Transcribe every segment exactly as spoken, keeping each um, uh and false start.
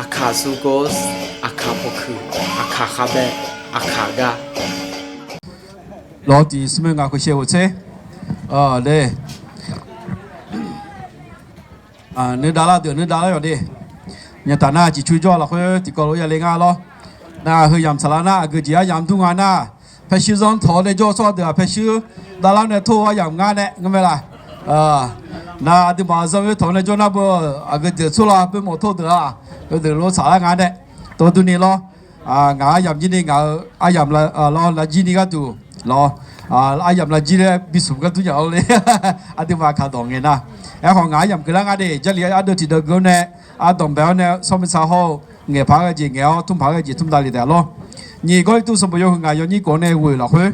Aqkaq sukos, aqkaq pawkuiq, aqkaq khavbae, aqkaq gar. Lawr tiq smr-eu ngaq khoeqshaev ghof tser. Ler. Nuidav lar deuq nuidav lar yawq de. Nyataf nar ciqcur jawr lafkhoer tiqkawv lof yale ngar lawr. Nar heu yamq tsaqlar nar aqgeujeq aryamq dur nga nar, paershuir zanr tawq-awr nae jawr-eu tsawrhaq deuq-aq paershuir davlar nae tor-eu aryamq ngar nae ngar mae laf. Nar aqduimaf zanr-eu tawq-awr nae jawr nar beu, aqgeujeq tsawrhaq boermawf tor deuq-aq, heudeuq lof tsaqlar nga nae. Tov durni lawr. Ngaq aryamq jir ni ngaq-euq aryamq lawr lavjir ni gharduq lawr. Aryamq lavjir laer bismq ghardur nya-awr le. Aqduimaf kaqdawq ngae nar. Aerkhawf ngaq aryamq keuvlar nga de, Jarlif ardeuv tiqdeuv geu-awr nae, ardanqbae-awr nae, sanqmq tsaq haw-eu ngaeqpaq ghae jeq ngaeq-awr, tmrpaq ghae jeq tmr davle taef lawr. Nyiq Gawrliqtu sanqbof yawhuiq ngaq yawnyir kof-anr nae ghoeq lafkhoer.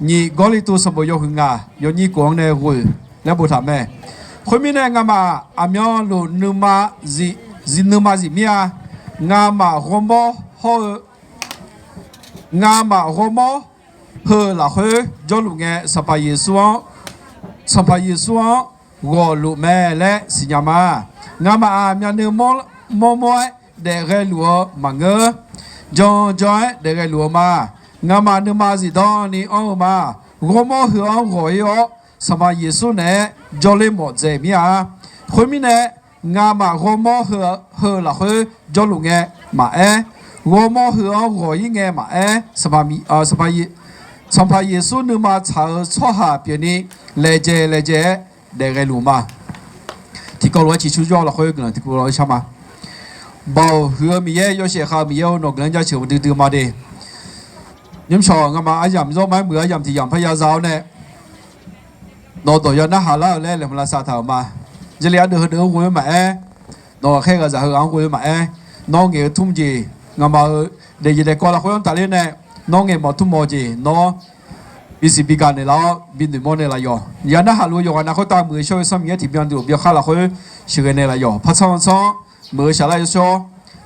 Nyiq Gawrliqtu sanqbof yawhuiq ngaq yawnyir kof-anr nae ghoeq laer boftaq mae. Khoermirnae ngamaf aqmyanluf nuima zif, nuima zif mir-a. Ngamaf ghawrmawr hawr-eu, ngamaf ghawrmawr heu-eu lafkhoer jawrluf ngae, Sanqpaq Yeqsur-anr, Sanqpaq Yeqsur-anr ghawqluf mae laer siqnya ma. Ngamaf-aq myavnuiv mawrmawr-aer daefghae luf-eu maqngeur. Janjan-aer daefghae luf-eu ma. Ngamaf nuima zifdan ni anr-eu ma. Ghawrmawr heu-anr ghawq-ir-awr, Sanqpaq Yeqsur naeq-aer jawrler mawf dzaeq mir-a. Khoermirnae, ngamaf ghawrmawr heu-eu lafkhoer jawrluf ngae maqaer, ghawrmawr heu-anr ghawq-ir ngae maqaer, Sanqpaq Yeqsur nuima tsaq-eu tsawrhaq pyeufni laejae laejae-aer daefghae luf ma. Tiqkawv lof-aer ciqcur jawr lafkhoer guiqlanq tiqkawv lof-aer shar ma. Baoq huiq-eu Miqyaer, yawshaef khav-eu Miqyaer-or, nawq guiqlanq jaceuq-eu duidui ma de. Nymrshawq ngamaf aryamq zawr ma-aer muiq-eu aryamq tiq yamq parya za-awr nae, nawq dawq ya narhaq lar-euq laer laeqhmq lavsav taq-euq ma. Jarlif ardeuv heudeuv-anr ghoe-eu maqaer, nawq ghaqkhaer ghaqzaq heu-anr ghoe-eu maqaer, nawr ngaeq-eu tmr jeq, ngamaf-euq daefjeq daefkawv lafkhoer-anr tafler nae, nawr ngaeq mawf tmr mawf jeq, nawr bisiq bigaq naeqlaf-awr binoeq mawr naeqlaf yawq. Ya narhaq luf-eu yawqghaq nav khoertav muiq-eu shawr-eu Sanr Miqyaer tiqbyan tiqlof byankhar lafkhoer sheuqghae naeqlaf yawq. Par tsanr-eu tsanr-anr muiq-eu shaqlar yawshawr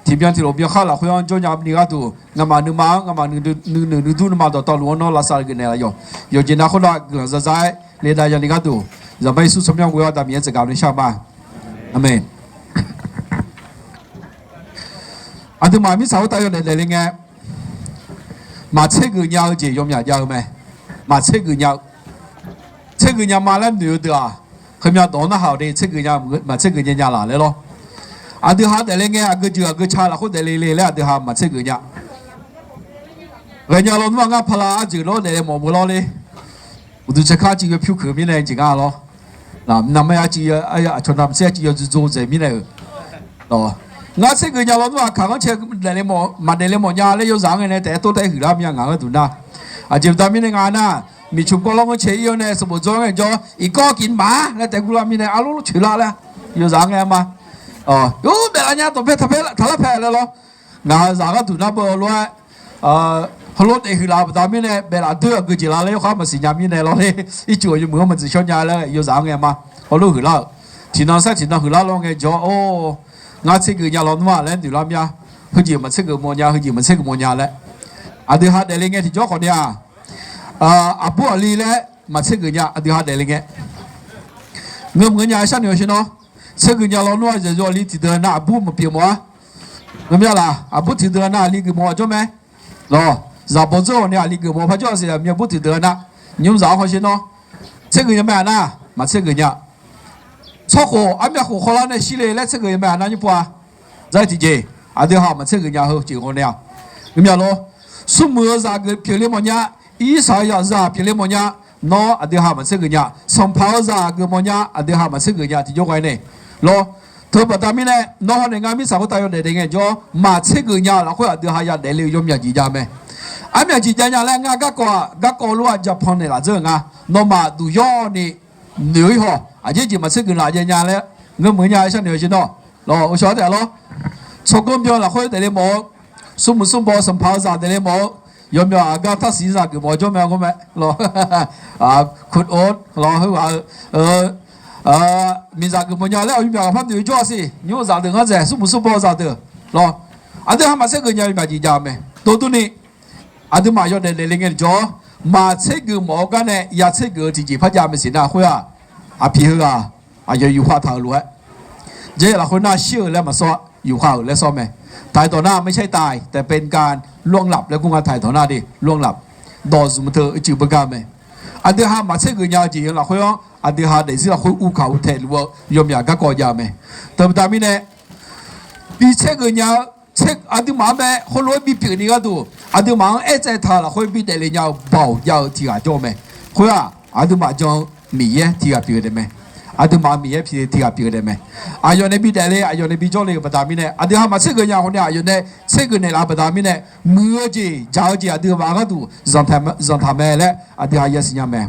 tiqbyan tiqlof byankhar lafkhoer-anr jawrnya ni gharduq, ngamaf nuima-anr, ngamaf nuidmr nuima dawqtawvluf-anr nawr lavsav geuf naeqlaf yawq. Yawqjeq nav khoertav guiqlanq zaza-aer le dav yani gharduq, Zaqmar Yeqsur tsawrmyanr ghoe-awr damif-aer tsaevgaq ni shar ma. Aqmeq. Aqduimaf mirtsaq khoertav yawdaef daefle ngae, maqtser geuf nya-eu jeq yawmyaq jav-eu mae. Maqtser geuf nya-eu, tser geuf nya ma laer noeq-eu deuq-aq, heumya dawq-anr narhaq-awq de, tser geuf nya, maqtser geuf nya nya laf laer lawr. Aqdui ha daefle ngae, aqgeu jeuq aqgeu ca lafkhoer daefle le laer aqdui ha maqtser geuf nya. Ghaenya lawnmr-aq ngar pala arjeuq lawr daefle mawf beu lawr le. Uqduq caerkar civ yawpyur keuq mirnae jeq ngar lawr. Naqma ya civ, aqcawq navmaqtser ya civ yawdzoe dzoe dzaeq mirnae-euq. Ngar tser geuf nya lawnmr-aq kaq ghanrcae daefle maqdaef le mawf nya laer yawzaq-anr ngae nae taef-aer tov taef-aer huiqlar mya ngaq gharduq nar. Aqjeq baqda mirnae nga nar, miqcoq gawrlawr ghanrcae ir-awr nae sanqbof dzawr ngae jawr, iqkawr kiq maf laer taef gurlar mirnae arlor coeqlar laer yawzaq-anr ngae ma. Yawr baeflar nya dawqpae taqpaer taqlar pae laer lawr. Ngaq-euq zaq gharduq nar beu lof-aer, heulof daef huiqlaf-euq baqda mirnae baeflaf doer-eu aqgeujeq la laer yawkhav maqsiq nya mirnae lawr le. Ircuf-euq yawmuiq-anr maqdzuif shawr nya laer yawzaq-anr ngae ma. Heulof huiqlar-euq tiqnan sar tiqnan huiqlar lawr ngae jawr-or. Ngar tser geuf nya lawnmr-aq laer noeqlar mya. Heujeq maqtser geuf mawf nya, heujeq maqtser geuf mawf nya laer. Aqdui ha daefle ngae tiqjawr khawf ni-aq, aqbur aqli laer maqtser geuf nya aqdui ha daefle ngae. Ngeurmq ngeur nya sharnoeq-awq sher nawr. Tser geuf nya lawnmr-aq zaqyo aqli tiqdeuq nav aqbur maqpyeuf mawf-ar. Ngeurmya laf, aqbur tiqdeuq nav aqli geuf mawf-awq jawr mae. Lawq, zaq bawdzeur-awq ni aqli geuf mawf par jawr-a siq, aqmyanbur tiqdeuq nav nymrzaq-anr hawsher nawr. Tser geuf nya mae-aq nar, maqtser geuf nya. Tsawrkhof armyav khof khawvlar nae shir le laer tser geuf nya mae-aq nar nymr pov-a. Zar tiqjeq, aqdui ha maqtser geuf nya heu jeq ghae nae-aq. Ngeurmya lor, smrmuiq-eu zaq geuf pyeufle mawf nya, irsaq-eu zaq pyeufle mawf nya, nawr aqdui ha maqtser geuf nya, sanqpaq-eu zaq geuf mawf nya, aqdui ha maqtser geuf nya tiqjawr ghae nae. Lawr, teubaqda mirnae nawr hawr nae ngar mirtsaq khoertav yawdaef daef ngae jawr, maqtser geuf nya lafkhoer aqdui ha yadaef le-eu yawmyaq jeq jav mae. Armyaq jeq jav nya laer ngar garkawv-aq, garkawv lof-aer japhan naeqlaf dzeur-euq nga. Nawmaf duq yawr ni noeq-ir haw, aqjeq jeq maqtser geuf laf jav nya laer ngeurmq nya sharnoeq-awq sher nawr. Lawq, uqshawq-anr taef lawr. Tsawrganr byan lafkhoer daefle mawf-eu, smrmuiq smrbaw sanqpaq-eu zaq daefle mawf-eu, yawmyaq aqgar tarsiq zaq geuf mawf jawr mae-a gawr mae. Lawq, kut-or lawq, heughaq-eu miqzaq geuf mawf nya laer aqyawfmaf ghaqpar noeq jawr-a siq. Nymr-eu zaqdeuq ngar dzaeq, smrmuiq smrbaw-eu zaqdeuq lawq. Aqdui ha maqtser geuf nya yawmyaq jeq jav mae. Tov durni, aqduimaf yawdaef daefle ngae jawr, maqtser geuf mawf-eu gar nae ya tser geuf-eu tiqjeq par jav mae siq nar khoer-aq, aqpiq heughaq aqyawf yufkhav taq-euq lof-aer, jaev lafkhoer nar shir-euq laer maqsawr-a. yufkhav-euq laer sawr mae. ไทย dawq nar ไม่ใช่ตาย แต่เป็นการล่วงหลับ laer gur nga ไทย dawq nar de ล่วงหลับ dawq zmq teu uicuiv beugar-eu mae. Aqdui ha maqtser geuf nya-eu jeq-anr lafkhoer-anr aqdui ha daefzir lafkhoer uvkaq uvtaeq luf-eu yawmyaq garkawv jav-eu mae. Teubaqda mirnae, bi tser geuf nya-eu, aqduimaf-anr mae heulof-aer bipyeuf ni gharduq aqduimaf-anr aertsaev taq-eu lafkhoer bidaef le nya-eu baoq jav-eu tiq ghaq jawr-eu mae. Khoer-aq, aqduimaf jan-eu Miqyaer tiq ghaq pyeuf-eu daef mae. Aqduimaf-eu Miqyaer pi tiq ghaq pyeuf-eu daef mae. Aqyawf nae bidaef le, aqyawf nae bijawr le-euq baqda mirnae, aqdui ha maqtser geuf nya khawf ni aqyawf nae tser geuf naeqlaf-eu baqda mirnae, muiq-eu jeq dzaq-eu jeq aqduimaf gharduq zanqtaq mae laer aqdui ha yasiq nya mae.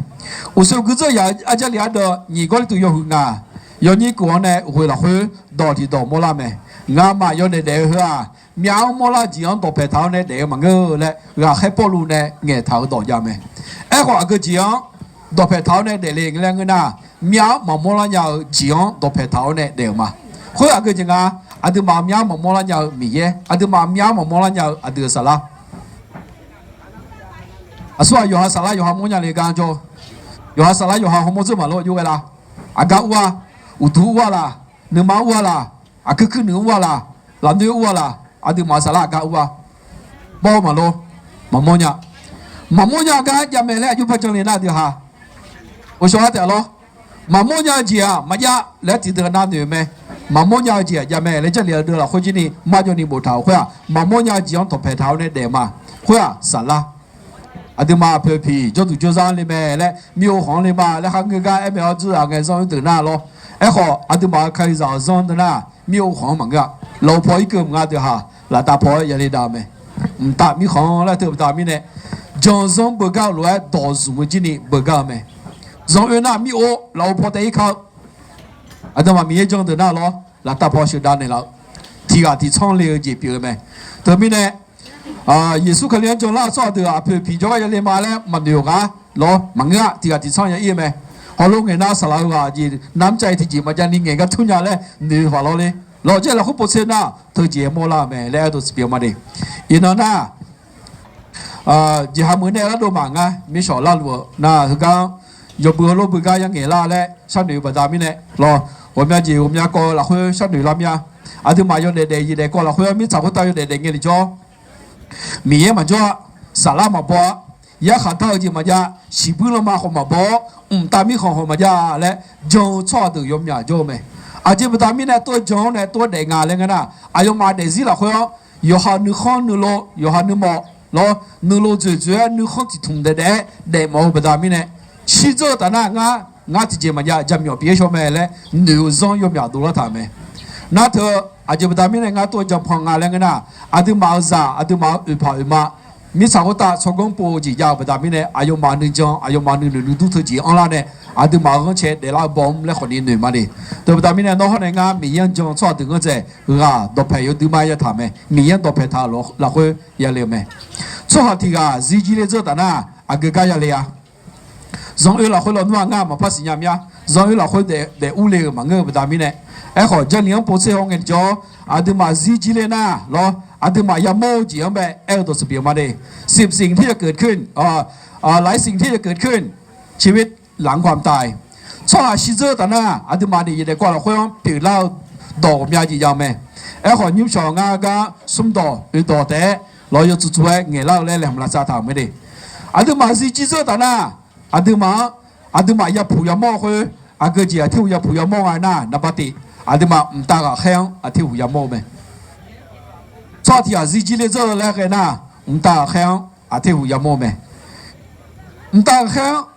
Uqshoe guirzeuv yaq-eu arjarlif ardeuv nyiq Gawrliqtu yawhuiq ngaq yawnyir kuf-anr nae ghoe lafkhoer dawq tiqdawq mawrlar mae. Ngamaf yawdaef daef-eu heu-aq, myav-anr mawrlar jeq-anr dawqpaeq taq-awr nae daef-eu maqngeur laer ghaqkhaer Pawrluv nae ngaeqtaq-eu dawq jav mae. Aerkhawf aqgeu jeq-anr dawqpaeq taq-awr nae daefle laer ngeur nar, myav-anr maqmawr lar nya-eu jeq-anr dawqpaeq taq-awr nae daef-euq ma. Khoer aqgeu jeq nga, aqduimaf myav-anr maqmawr lar nya-eu Miqyaer, aqduimaf myav-anr maqmawr lar nya-eu aqdui-euq saflar. Aqsur-aq yawqha saflar yawqha mawrnya le gar jawr, yawqha saflar yawqha hawmawr dzeur maqlor yur ghae la. Aqgar ur-a, uqduq ur-a laq, nuima ur-a laq, aqkuir kuir nuiq ur-a laq, lafnoer ur-a laq, aqduimaf-euq saflar aqgar ur-a. Bawr maqlor, maqmawr nya, maqmawr nya gar jav mae laer aqjox par jan le nar aqdui ha, uqshawq-a taef lawr. Maqmawr nya-eu jeq-aq maqjav laer tiqdeuq nav noeq-eu mae. Maqmawr nya-eu jeq-aq jav mae laer jarlif ardeuv lafkhoer jir ni marjawv ni boftaq-euq khoer-aq, maqmawr nya-eu jeq-anr dawqpaeq taq-awr nae daef ma. Khoer-aq saflar. Aqduimaf aqpoeq piq jawrduq jawrzar-anr le mae laer, mir-eu khanq-anr le ma laer, kharngeur gar aer mae-awr dzerzaq ngae zanr-eu deuq nar lawr. Aerkhawf aqduimaf-euq kalizaq-euq zanr deuq nar, mir-eu khanq-anr maqngeur-a. Lafov paw irkeuv maqnga deuq haq, laftav paw-aer yale dav-eu mae. Mqtav mirkhanq laer teu baqda mirnae, jan-eu zanr beugar-eu lof-aer dawq zmq-eu jir ni beugar-eu mae. Zanr oe nar mir-or lafov paw taef irkar-eu. Aqduimaf Miqyaer jan deuq nar lawr, laftav paw sheuqdav naeqlaf-eu tiq ghaq tiq tsanr le-eu jeq pyeuf-eu mae. Teumirnae, Yeqsur Kali-anr janlar-eu tsawrhaq deuq aqpoeq piq jawrgar yale ma laer maqnoeq-awq gar lawr, maqngeur-a, tiq ghaq tiq tsanr ya ir-eu mae. Hawlof ngaeq nar saqlaq-eu ghaq jeq namr cav-iq tiqjeq maqjav ni ngaeq gar tur nya laer noeq paq lawr le. Lawq jaer lafkhoer povtser nar teujeq-aer mawrlar-eu mae laer aer dawq siqpyeuf ma de. Iqnan nar, jeqha meuq nae lardov maqngar mirshawq larluf-eu nar heugar-anr yawbui heulof bui gar yangaeq lar laer sharnoeq-eu baqda mirnae lawr, ghawqmya jeq ghawqmya kawv-eu lafkhoer sharnoeq lar mir-a. Aqduimaf yawdaef daef yaeqdaef kawv lafkhoer mirtsaq khoertav yawdaef daef ngae le jawr, Miqyaer maqjawr-a, saflar maqbaw-a, yarkhaq dar-eu jeq maqjav, shiqbuir lanma khawf maqbaw-awr, mqtav mirkhanq khawf maqjav laer jan-eu tsawrhaq deuq yawmyaq jawr-eu mae. Aqjeq baqda mirnae tov-aer jan-awr nae tov-aer daef nga laer ngeur nar, aqyawfmaf daefzir lafkhoer-anr yawqha nuikhanr nuilov, yawqha nuimawf lawr, nuilov dzoeqdzoeq-aer nuikhanr tiqtmq daef daef-aer daefmawf-eu baqda mirnae, shirdzeur-eu taf nar ngar, ngar tiqjeq maqjav jaqmyawf pyeuf-aer shaw mae laer noeq-eu zanr yawmyaq dovlar taq-euq mae. Nar teu aqjeq baqda mirnae ngar tov-aer jan pan nga laer ngeur nar, aqduimaf-euq zaq, aqduimaf-euq oeqpaq oeqma, mirtsaq khoertav tsawrganr pov-eu jeq jav-eu baqda mirnae, aqyawfmaf nuijan, aqyawfmaf nuinoeq nuidur teujeq anrlar nae, aqduimaf-euq ghanrcae daeflar-eu baw mr laer khawf ni noeq ma de. Teubaqda mirnae nawr hawr nae ngar Miqyaer-anr jan-eu tsawrhaq deuq ghanrcae ghaq dawqpaeq yawduq ma yataq-euq mae. Miqyaer-anr dawqpaeq taq-euq lafkhoer yale-eu mae. Tsawrhaq tiq ghaq zirjir ler dzeur taf nar, aqgeu gar yale-a. Zanr oe lafkhoer lawnmr-aq ngar maqpar siqnya mir-a. Zanr oe lafkhoer daef urle-euq maqngeur-eu baqda mirnae, aerkhawf jarlif-anr povtser haw ngae jawr, aqduimaf zirjir ler nar lawr, aqduimaf yamawr-eu jeq-anr bae aer-eu dawq siqpyeuf ma de. สิ่งที่จะเกิดขึ้น หลายสิ่งที่จะเกิดขึ้น ชีวิตหลังความตาย Tsawrhaq shirdzeur-eu taf nar, aqduimaf daef yaeqdaef kawv lafkhoer-anr pyeuflar-eu dawq ghawqmya jeq jav-eu mae. Aerkhawf nymrshawq ngar gar smrdawq oeqdawq taef-aer lawr yawtsuf tsuf-aer ngaeqlar-eu laer laeqhmq lavsav taq-euq mae de. Aqduimaf zirjir dzeur taf nar, aqduimaf-anr, aqduimaf yapuq yamawr-eu khoer, aqgeu jeq aqtirhuq yapuq yamawr nga nar, naqba tif, aqduimaf mqtav ghaqkhaer-anr aqtirhuq yamawr-eu mae. Tsawrhaq tiq ghaq zirjir ler dzeur-eu laer ghae nar, mqtav ghaqkhaer-anr aqtirhuq yamawr-eu mae. Mqtav ghaqkhaer-anr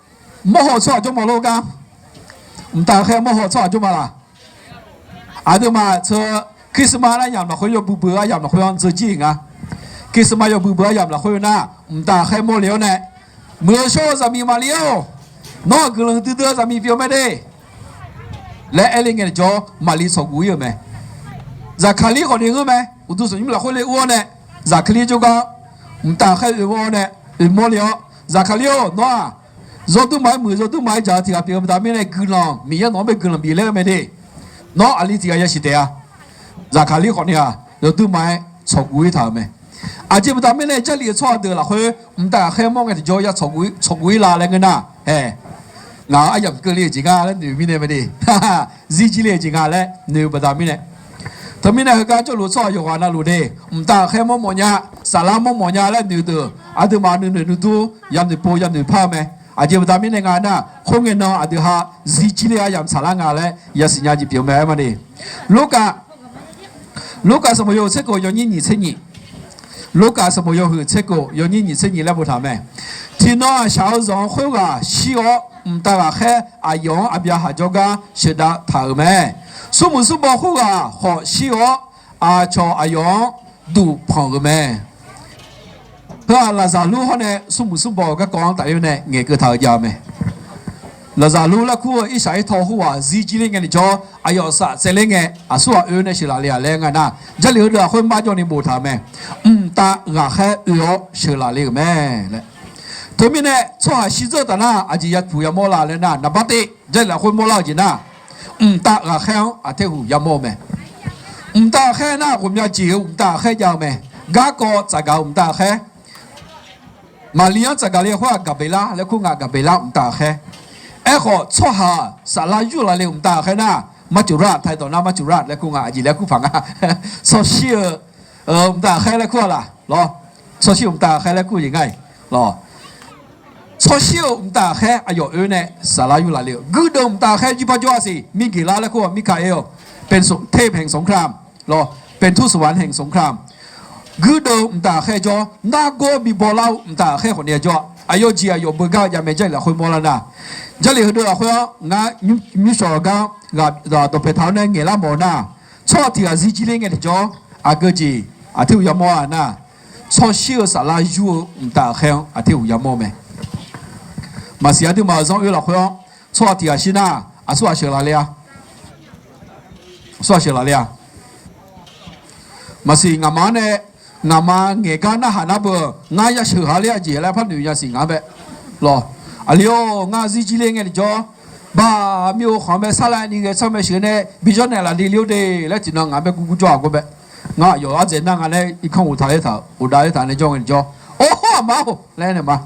mawrhaw-eu tsawrhaq jawr ma lor gar. Mqtav ghaqkhaer mawrhaw-eu tsawrhaq jawr ma laq. Aqduimaf teu Christmas aryamq lafkhoer yawbui bui aryamq lafkhoer-anr dzeur jir-euq nga. Christmas yawbui bui aryamq lafkhoer nar, mqtav ghaqkhaer mawrle-awr nae, muiq-eu shawr-eu zaqmiq Maqli-or, nawr-aq guiqlanq duidui-eu zaqmiq pyeuf mae de laer aer le ngae jawr, Maqli tsawqguv ir-euq mae. Zaqkaqlir khawf ni ngeur mae. Uqduq sanqnymr lafkhoer le ur-awr nae, Zaqkaqlir jawrgar mqtav ghaqkhaer oe-awr nae, oe mawrle-awr, Zaqkaqlir-or, nawr-aq yawdur maqaer muiq yawdur maqaer dzaq-eu tiq ghaq pyeuf-eu baqda mirnae guiqlanq, Miqyaer nawq-anr bae guiqlanq bif laer-eu mae de. Nawr aqli tiq ghaq yasiq taef-a. Zaqkaqlir khawf ni-aq yawdur maqaer tsawqguv ir taq-euq mae. Aqjeq baqda mirnae jarlif-eu tsawrhaq deuq lafkhoer mqtav ghaqkhaer mawr ngae tiqjawr ya tsawqguv ir la laer ngeur nar, ae, ngaq-euq aryamq keuvle-euq jeq nga laer noeq mirnae mae de. Zirjir le-eu jeq nga laer noeq-eu baqda mirnae, Teumirnae heugar jawrluf tsawrhaq yawqghaq navluf de, mqtav ghaqkhaer mawrmawf nya, saflar mawrmawf nya laer noeq deuq aqduimaf nuinoeq nuidur yanoeq pov yanoeq par-eu mae. Aqjeq baqda mirnae nga aernar, khoerngae nan aqdui ha zirjir ler-a yamq tsaqlar nga laer yasiq nya jeq pyeuf-eu mae aer ma de. Lorkav, Lorkav sanqbof yawhuiq tser kof yawnyir nyiq tser nyiq, Lorkav sanqbof yawhuiq tser kof yawnyir nyiq tser nyiq laer boftaq-eu mae. Tiqnan-aq shaq-eu zanq-anr khoerghaq shir-awr, mqtav ghaqkhaer aqyawf-anr aqbyaqhaq jawrgar sheuqdav taq-euq mae. Smrmuiq smrbaw khoerghaq khawf shir-awr, aqcawq aqyawf-anr duqpanq-euq mae. Heu-aq, Laqzaqlur hawr nae smrmuiq smrbaw-euq garkawv-anr tafler nae ngaeqkeuv taq-eu jav-eu mae. Laqzaqlur laer kur-eu irshaq irtaw khoerghaq zirjir ler ngae tiqjawr, aqyawf saf tsaevler ngae, aqsurghaq oe nae sheuqlaf le-aq laer nga nar, Jarlif heudeuq-aq khoer marjawv ni boftaq-eu mae. Mqtav ghaqkhaer oe-awr sheuqlaf le-euq mae laer. Teumirnae tsawrhaq shirdzeur-eu taf nar aqjeq yapuq yamawr la laer nar, naqbar tev Jarlif lafkhoer mawrlar-eu jeq nar, mqtav ghaqkhaer-anr aqterhuq yamawr-eu mae. Mqtav ghaqkhaer nar ghawqmya jeq-eu mqtav ghaqkhaer jav-eu mae. Garkawv tsafgaq-eu mqtav ghaqkhaer, Maqli-anr tsafgaq le khoer-aq Gaqbeqlar laer kur nga, Gaqbeqlar mqtav ghaqkhaer. Aerkhawf tsawrhaq saflar yurlaf le-euq mqtav ghaqkhaer nar, Marcuqraq, taqdawq nar Marcuqraq laer kur nga, aqjeq laer kur paq nga. Tsawrshir-eu mqtav ghaqkhaer laer kur-a laq lawr. Tsawrshir-euq mqtav ghaqkhaer laer kur-eu jeq nga-iq lawr. Tsawrshir-euq mqtav ghaqkhaer aqyawf oe nae saflar yurlaf le-eu guirdeuv mqtav ghaqkhaer jirpar jawr-a siq, Mirgeqlar laer kur-a, Mirkaer-awq, เทพแห่งสงคราม lawr, เป็นทูตสวรรค์แห่งสงคราม guirdeuv-eu mqtav ghaqkhaer jawr, nargawr bibawlar-eu mqtav ghaqkhaer khawf ni-a jawr-a. Aqyawf jeq aqyawf beugar-eu jav mae. Jarlif lafkhoer mawrlar nar, Jarlif heudeuq lafkhoer-anr ngar nymrshawq gar dawqpae taq-awr nae ngaeqlar mawf-eu nar, tsawrhaq tiq ghaq zirjir ler ngae tiqjawr, aqgeu jeq aqterhuq yamawr-a nar, tsawrshir-eu saflar yur-eu mqtav ghaqkhaer-anr aqterhuq yamawr-eu mae. Maqsiq aqduimaf-euq zanr oe lafkhoer-anr tsawrhaq tiq ghaq shir nar, aqsurghaq sheuqlaf le-a. Aqsurghaq sheuqlaf le-a. Maqsiq ngaqma-anr nae, ngaqma ngaeqgar narhaq nar beu, ngar yasheuq ha ler-a jeq laer par noeq nya siq ngaq-anr bae lawr. Aqli-or, ngar zirjir ler ngae tiqjawr, baq mir-eu khanq-anr bae sarlar ni ghae tsanr mae sheuq nae bijawr naeqlaf le le-or de laer tiqnan ngaq-anr bae gurgur jawr-aq gawr bae. Ngar aqyawf ardzaeq nar nga nae irkanr ghoftav ler taq, ghofdav ler taq nae jawr ngae tiqjawr, Awr, hawr aqma-or laer aernaeq ma.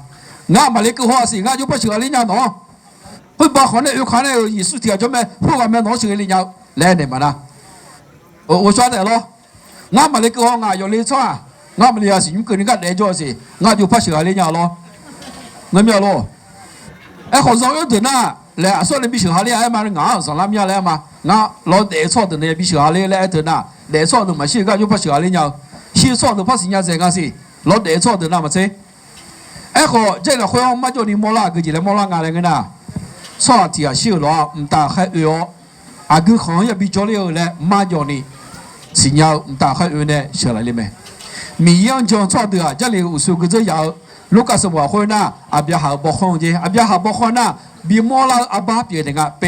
Ngar maqle keuv haw-aq siq, ngar jawr par sheuq ha ler nya nawq-anr. Khoerbav khanq nae oe kaq nae-euq Yeqsur tiq ghaq jawr mae, khoerghaq mae nawq-anr sheuq ghae le nya-eu laer aernaeq ma nar. Ghofshawr taef lawr. Ngar maqle keuv haw ngaq aqyawf le tsanr-aq, ngar maqle-a siq, nymr keuvni gar daef-aer jawr-eu siq, ngar jawr par sheuq ha ler nya lawr. Ngar mir-a lor. Aerkhawf zanr oe deuq nar, laer aqsur nae bisheuq ha ler-a aer ma, ngaq-anr zanqlar mir-a laer aer ma. Ngar lawr daef-eu tsawrhaq deuq nae bisheuq ha ler laer aer teu nar, daef-eu tsawrhaq deuq maqshir-eu gar jawr par sheuq ha ler nya-eu. Shir-eu tsawrhaq deuq par siqnya dzaeq nga siq, lawr daef-eu tsawrhaq deuq nar maqtser. Aerkhawf Jarlif lafkhoer-anr marjawv ni mawrlar, aqgeu jeq laer mawrlar nga laer ngeur nar, tsawrhaq tiq ghaq shir-euq lawr-aq mqtav ghaqkhaer oe-awr, aqgeu khanq-anr yabi jawrler-eu laer marjawv ni siqnya-eu mqtav ghaqkhaer oe nae sheuqlaf le mae. Miqyaer-anr jan-eu tsawrhaq deuq-aq Jarlif-euq uqshoe geudzeur yaf-eu Lurkaf sanqbof lafkhoer nar, Aqbyaqhaq bawkhanr-eu jeq, Aqbyaqhaq bawkhanr nar, bimawrlar-eu arbar pyeuf naeq nga, เ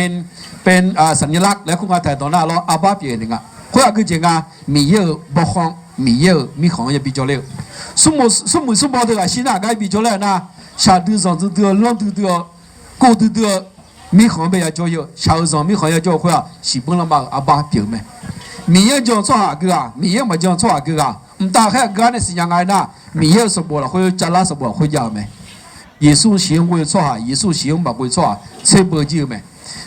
ป็น สัญลักษณ์ laer kur nga, taqdawq nar lawr, arbar pyeuf naeq nga. Khoer aqgeu jeq nga, Miqyaer-euq bawkhanr, Miqyaer-euq mirkhanq-anr yabi jawrler-eu. Smrmuiq smrbaw deuq ghaq shir nar aqgar bi jawrler-eu nar, shaqdui zanqdui dui-eu, lanrdui dui-eu, kov duidui-eu mirkhanq-anr bae yajawr-ir-eu, shaq-eu zanq mirkhanq-anr yajawr-eu khoer-aq, siqbur lanma-euq arbar pyeuf-eu mae. Miqyaer-anr jan-eu tsawrhaq aqgeu ghaq, Miqyaer-anr maqjan-eu tsawrhaq aqgeu ghaq, mqtav ghaqkhaer aqgeu gar nae siqnya nga aernar, Miqyaer-euq sanqbof lafkhoer, cavlar sanqbof lafkhoer jav-eu mae. Yeqsur shiq-anr ghoe-eu tsawrhaq, Yeqsur shiq-anr maqghoe tsawrhaq tserbeu jir-eu mae.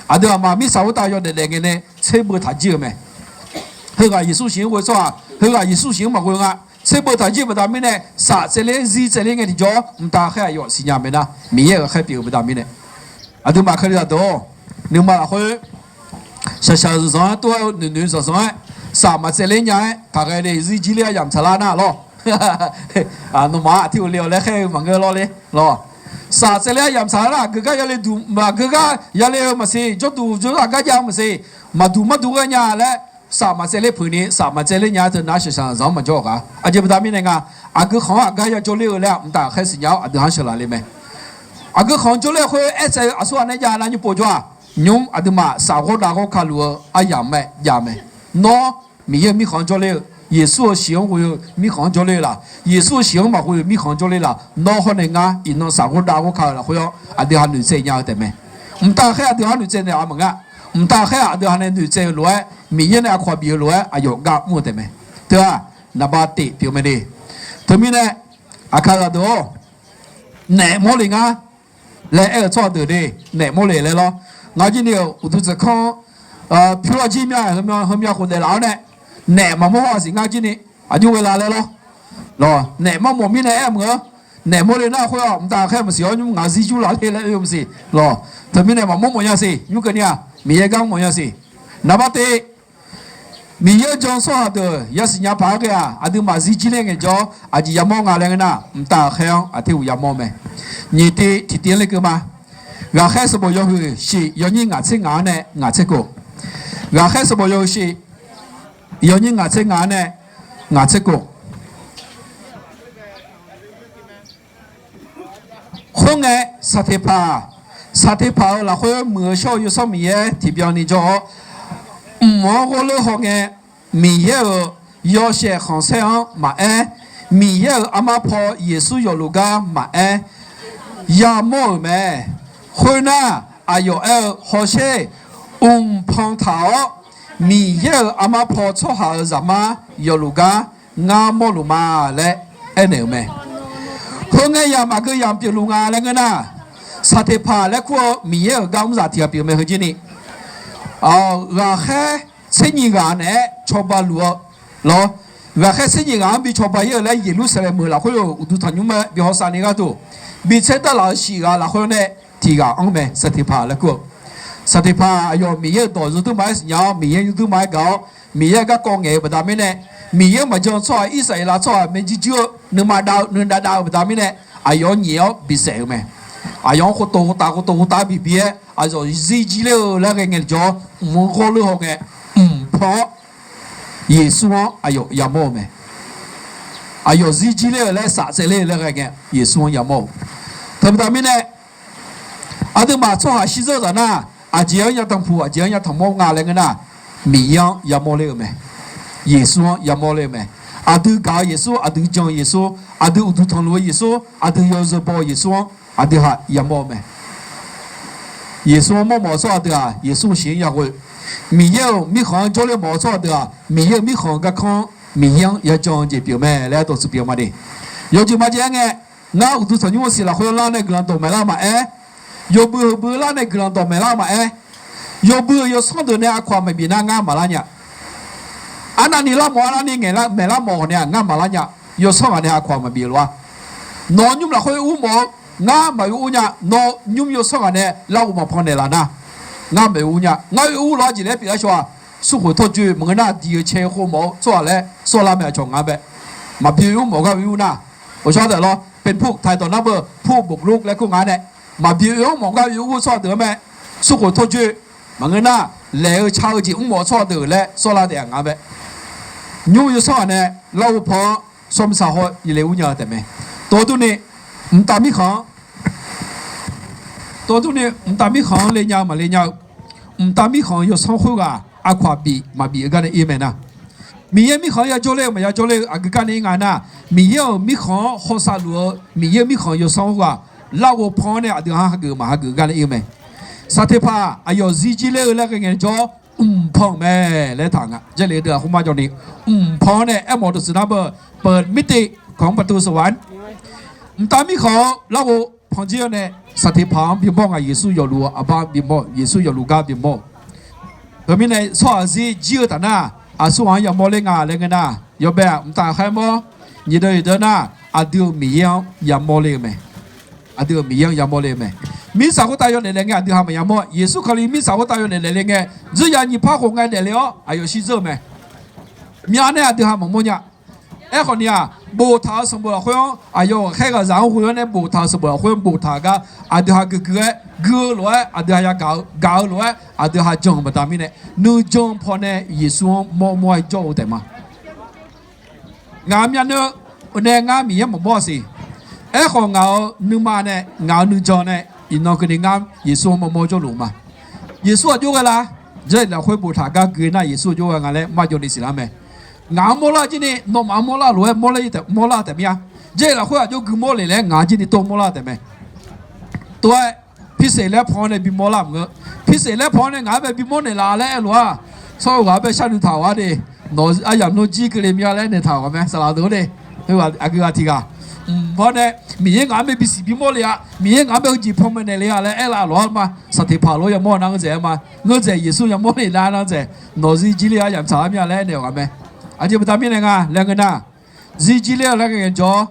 Aqdui aqma mirtsaq khoertav yawdaef daef ngae nae tserbeu taq jir-eu mae. Heughaq Yeqsur shiq-anr ghoe tsawrhaq, heughaq Yeqsur shiq-anr maqghoe nga, tserbeu taq jir-eu baqda mirnae, saf tsaevler zir tsaevler ngae tiqjawr mqtav ghaqkhaer aqyawf siqnya mae nar, Miqyaer-euq ghaqkhaer pyeuf-eu baqda mirnae. Aqduimaf kalizaq deuq-or, nuima lafkhoer shaqshaq zanqzanq-aer tov-aer-eu noeqnoeq zanqzanq-aer, saf maqtsaevler nya-aer taqghae le zir jir ler-a yamq tsaqlar nar lawr. Nawmaf-aq aqtirghov le-awq laer khaer-eu maqngeur lawr le lawr. Saf tsaevler-a yamq tsaqlar nar, aqgeu gar yale duq, aqgeu gar yale-eu maqsiq, jawrduq jawrzaq gar jav-eu maqsiq, maqduq marduq ghae nya laer, saf maqtsaevler peuq ni, saf maqtsaevler nya-aer teu nar shaqshaq zanq-anr maqjawr-eu gaq. Aqjeq baqda mirnae nga, aqgeu khanq-anr aqgar yajawr ler-eu laer-aq, mqtav ghaqkhaer siqnya-awr aqdui-anr sheuqlaf le mae. Aqgeu khanq-anr jawrler khoer aertsaev-eu aqsurghaq nae jav nar nymr pov jawr-aq, nymr aqduimaf saf ghawrdav ghawrka luf-eu aryamq mae jav mae. Nawr Miqyaer-euq mirkhanq-anr jawrler-eu, Yeqsur-euq shiq-anr ghoe-eu mirkhanq-anr jawrler laf, Yeqsur-euq shiq-anr maqghoe-eu mirkhanq-anr jawrler laf, nawr hawr nae ngar iqnan saf ghawrdav ghawrka-eu lafkhoer-anr aqdui ha noeqtsaev nya-eu taef mae. Mqtav ghaqkhaer aqdui ha noeqtsaev naeq-a maqnga. Mqtav ghaqkhaer aqdui ha nae noeqtsaev-eu lof-aer, Miqyaer nae aqkawq bif-eu lof-aer aqyawf gar mr-eu taef mae. Teu-aq, naqba teq pyeuf mae de. Teumirnae, aqkaqzaq deuq-or, naef mawr le ngar laer aer-eu tsawrhaq deuq de, naef mawr le laer lawr. Ngaq jir ni-euq uqduq tsaevkanr-anr pyur-a jir mya, heumya khof daeflaf-awr nae, Naef maqmawr haw-aq siq ngar jir ni, aqjox ghae la laer lawr. Lawq, naef mawrmawf mirnae aer-eu meuq-anr, naef mawrle nar khoer-aq, mqtav ghaqkhaer maqsiq-awr nymr ngaq zirjur laf le laer oe maqsiq. Lawq, teumirnae maqmawr mawfnya siq. Nymr keuvni-aq, Miqyaer gar mr mawfnya siq. Naqbar te, Miqyaer-anr jan-eu tsawrhaq deuq yasiq nya paq-aer ghae-aq, aqduimaf zirjir ler ngaejawr aqjeq yamawr nga laer ngeur nar, mqtav ghaqkhaer-anr aqter uq yamawr-eu mae. Nyiq te tiqtiv-anr lekeuv ma. Ghaqkhaer sanqbof yawhuiq shif yawnyir ngaq tser ngaq-anr nae ngaq tser khof. Ghaqkhaer sanqbof yawhuiq shif yawnyir ngaq tser ngaq-anr nae ngaq tser khof. Khoerngae, Saqteqpaq, Saqteqpaq-euq lafkhoer muiq-eu shawr-eu Yawsanr Miqyaer tiqbyan ni jawr-awr, mq-anr ghawrleur hawngae, Miqyaer-euq yawshaef khanqsaer-anr maqaer, Miqyaer-euq armar paw Yeqsur yawfluf gar maqaer, yamawr-euq mae. Khoernar, aqyawf aer-eu, Hawsher, mq pan taq-awr, Miqyaer-euq armar paw tsawrhaq-euq zaqmar yawfluf gar ngar mawrluf ma laer aernaeq-euq mae. Khoerngae yamq maqgeu yamq pyeufluf nga laer ngeur nar, Saqteqpaq laer kur-eu Miqyaer-euq gar mrzaq tiq ghaq pyeuf mae heujir ni. Ghaqkhaer tser nyiq ghaq naeq-aer cawba luf-eu lawr. Ghaqkhaer tser nyiq ghaq-anr bi cawba-ir-eu laer Yeqlursaqlaeq meuq lafkhoer-euq uqduq tanqnymr-aer bi hawsav ni gharduq, bi tser darlaf-eu shif ghaq lafkhoer nae tiq ghaq-anr mae, Saqteqpaq laer kur-eu. Saqteqpaq aqyawf Miqyaer-euq dawq yawduir ma-aer siqnya-awr, Miqyaer yawduir ma-aer gaq-awr, Miqyaer-euq garkawv ngaeq-eu baqda mirnae, Miqyaer-anr maqjan tsawrhaq Irsaqleqlav tsawrhaq maerjuir juir-eu nuima dav-eu nuidav dav-eu baqda mirnae, aqyawf-anr nyiq-awr bisaef-eu mae. Aqyawf-anr khoftof khoftav khoftof khoftav bibi-aer, aqyawf zirjir ler-eu laer ghae ngaejawr, mq-anr ghawrleur hawngae, mq pan-awr, Yeqsur-anr aqyawf yamawr-eu mae. Aqyawf zirjir ler-eu laer saf tsaevler-eu laer ghae ngae, Yeqsur-anr yamawr-eu. Teubaqda mirnae, aqduimaf tsawrhaq shirdzeur-eu zaq nar, aqjeq-anr yatanq puq, aqjeq-anr yatanq mawr nga laer ngeur nar, Miqyaer-anr yamawr ler-eu mae. Yeqsur-anr yamawr ler-eu mae. Aqdui gaq-eu Yeqsur, aqdui jan-eu Yeqsur, aqdui uqduq tanqluf-eu Yeqsur, aqdui yawzeu baw-eu Yeqsur-anr aqdui ha yamawr-eu mae. Yeqsur-anr mawrmawf-eu tsawrhaq deuq-aq, Yeqsur-euq shiq-anr ya ghoe. Miqyaer-euq mirkhanq-anr jawrle mawf-eu tsawrhaq deuq-aq, Miqyaer-euq mirkhanq-euq garkanr-anr Miqyaer-anr ya jan-eu jeq pyeuf mae laer dawqtsuif pyeuf ma de. Yawjeq majeq-aer ngae, ngar uqduq tanqnymr-eu siq lafkhoer lar nae guiqlanq dawqmaeq lar maqaer, yawbui heubui lar nae guiqlanq dawqmaeq lar maqaer, yawbui-euq yawsanr deuq nae aqkawq-aq maqbif nar ngar maqlar nya. Arnavni lar mawf, arnavni ngaeq lar maeq lar mawf-awq nae-aq ngar maqlar nya. Yawsanr ghaq nae aqkawq-aq maqbif lof-a. Nawq-eu nymr lafkhoer ur mawf-eu ngar maqoe ur nya. Nawq-eu nymr yawsanr ghaq nae larghov maqpan naeqlaf nar, ngar maqoe ur nya. Ngar oe ur lof-aer jeq laer pyeuf-aer shaw-aq, smrkhoeq tawrjoe maqngeur nar diq-eu cae khof mawf-eu tsawrhaq laer sawrlar mae. Aqcawq ngaq-anr bae maqbi oe ur mawf gar oe ur nar, ghawqshaq deuq lawr, เป็นผู้ไถ่เต้า nar beu ผู้บุกรุก laer kur nga nae, maqbi oe-anr mawf gar oe ur-eu tsawrhaq deuq-anr mae. Smrkhoeq tawrjoe maqngeur nar, laeq-eu ca-eu jeq mr mawf-eu tsawrhaq deuq laer sawrlar taef-a ngaq-anr bae. Nymr yawsanr ghaq nae larghov pan-anr sawr mr saq haw-aer le ur nya-eu taef mae. Tov durni, mqtav mirkhanq-anr, tov durni, mqtav mirkhanq-anr le nya-eu maqle nya-eu, mqtav mirkhanq-euq yawsanr khoerghaq aqkawq-aq bif maqbif-eu gar nae ir mae nar, Miqyaer mirkhanq-anr ya jawrler-eu maqya jawrler-eu aqgeu gar nae ir nga nar, Miqyaer-euq mirkhanq-anr hawsav luf-eu Miqyaer mirkhanq-euq yawsanr khoerghaq larghov pan-anr nae aqdui-anr hageuf maqhageuf gar nae ir-eu mae. Saqteqpaq aqyawf zirjir ler-eu laer ghae ngaejawr, mqpan-euq mae laer taq nga. Jarlif deuq-aq khoermar jawr ni, mqpan-anr nae aermawf dawqtsuif nar beu, เปิดมิติของประตูสวรรค์ mqtav mirkhanq-anr larghov panjir-awr nae, Saqteqpaq-anr bimawr nga. Yeqsur yawfluf-eu aqbar bimawr, Yeqsur yawfluf gar bimawr-eu. Teumirnae tsawrhaqzir jir-eu taf nar, aqsurghaq-anr yamawr ler nga laer ngeur nar, yawbae-aq mqtav khaer mawr, nyiq deuq-iq deuq nar, aqdui-euq Miqyaer-anr yamawr ler-eu mae. Aqdui-euq Miqyaer-anr yamawr ler-eu mae. Mirtsaq khoertav yawdaef daef ngae aqdui ha maqya mawr. Yeqsur Kali mirtsaq khoertav yawdaef daef le ngae, dzoerya nyiq par khof ngae daefle-awr aqyawf shirdzeur-eu mae. Myavnae aqdui ha maqmawr nya. Aerkhawf ni-aq, boftaq-eu sanqbof lafkhoer-anr aqyawf ghaqkhaer ghaqzaq-anr ghoe-awr nae boftaq-eu sanqbof lafkhoer-anr boftaq gar, aqdui ha guiqguiq-aer guiq-eu lof-aer aqdui ha yagaq-eu gaq-eu lof-aer aqdui ha jan-euq baqda mirnae, nuijan pawnae Yeqsur-anr mawrmawr-aer jawr-eu taef ma. Ngaq-euq myavnuiv nae ngar Miqyaer maqmawr-a siq. Aerkhawf ngaq-euq nuima nae, ngaq-euq nuijan nae, iqnan keuvni ngar Yeqsur-anr mawrmawr jawrluf ma. Yeqsur aqjox ghae la? Jarlif lafkhoer boftaq gar gui nar Yeqsur aqjox ghae nga laer marjawv ni siqlar mae. Ngaq-anr mawrlar jir ni nawmaf-anr mawrlar lof-aer mawrlar taef, mawrlar taef mir-a. Jarlif lafkhoer aqjox gui mawr le laer ngaq-anr jir ni tov mawrlar taef mae. Tov-aer, pirseq laer pan-anr nae bimawr lar maqngeur. Pirseq laer pan-anr nae ngaq-anr bae bimawr naeqlaf laer aerlof-aq, tsawrhaq-anr bae sharnoeq taq-awq-ar de. Nawq aryamq nawr jir keuvle mya laer naeqtaq-awq mae saqlaq deuq-ar de. Heu aqgeu ghaq tiq ghaq, mq-awr nae, Miqyaer ngaq-anr bae bisiq bimawr le-a, Miqyaer ngaq-anr bae heujeq panmaeq naeq le-a laer aerlar lof-ar ma. Saqteqpaq lof-aer yamawr nar ngeur dzaeq-aer ma. Ngeur dzaeq Yeqsur yamawr naeq lar nar dzaeq, nawq zir jir le aryamq tsaq-ar mya laer aernaeq-awq ghaq mae. Aqjeq baqda mirnae nga laer ngeur nar, zirjir ler-eu laer ngae jawr-awr,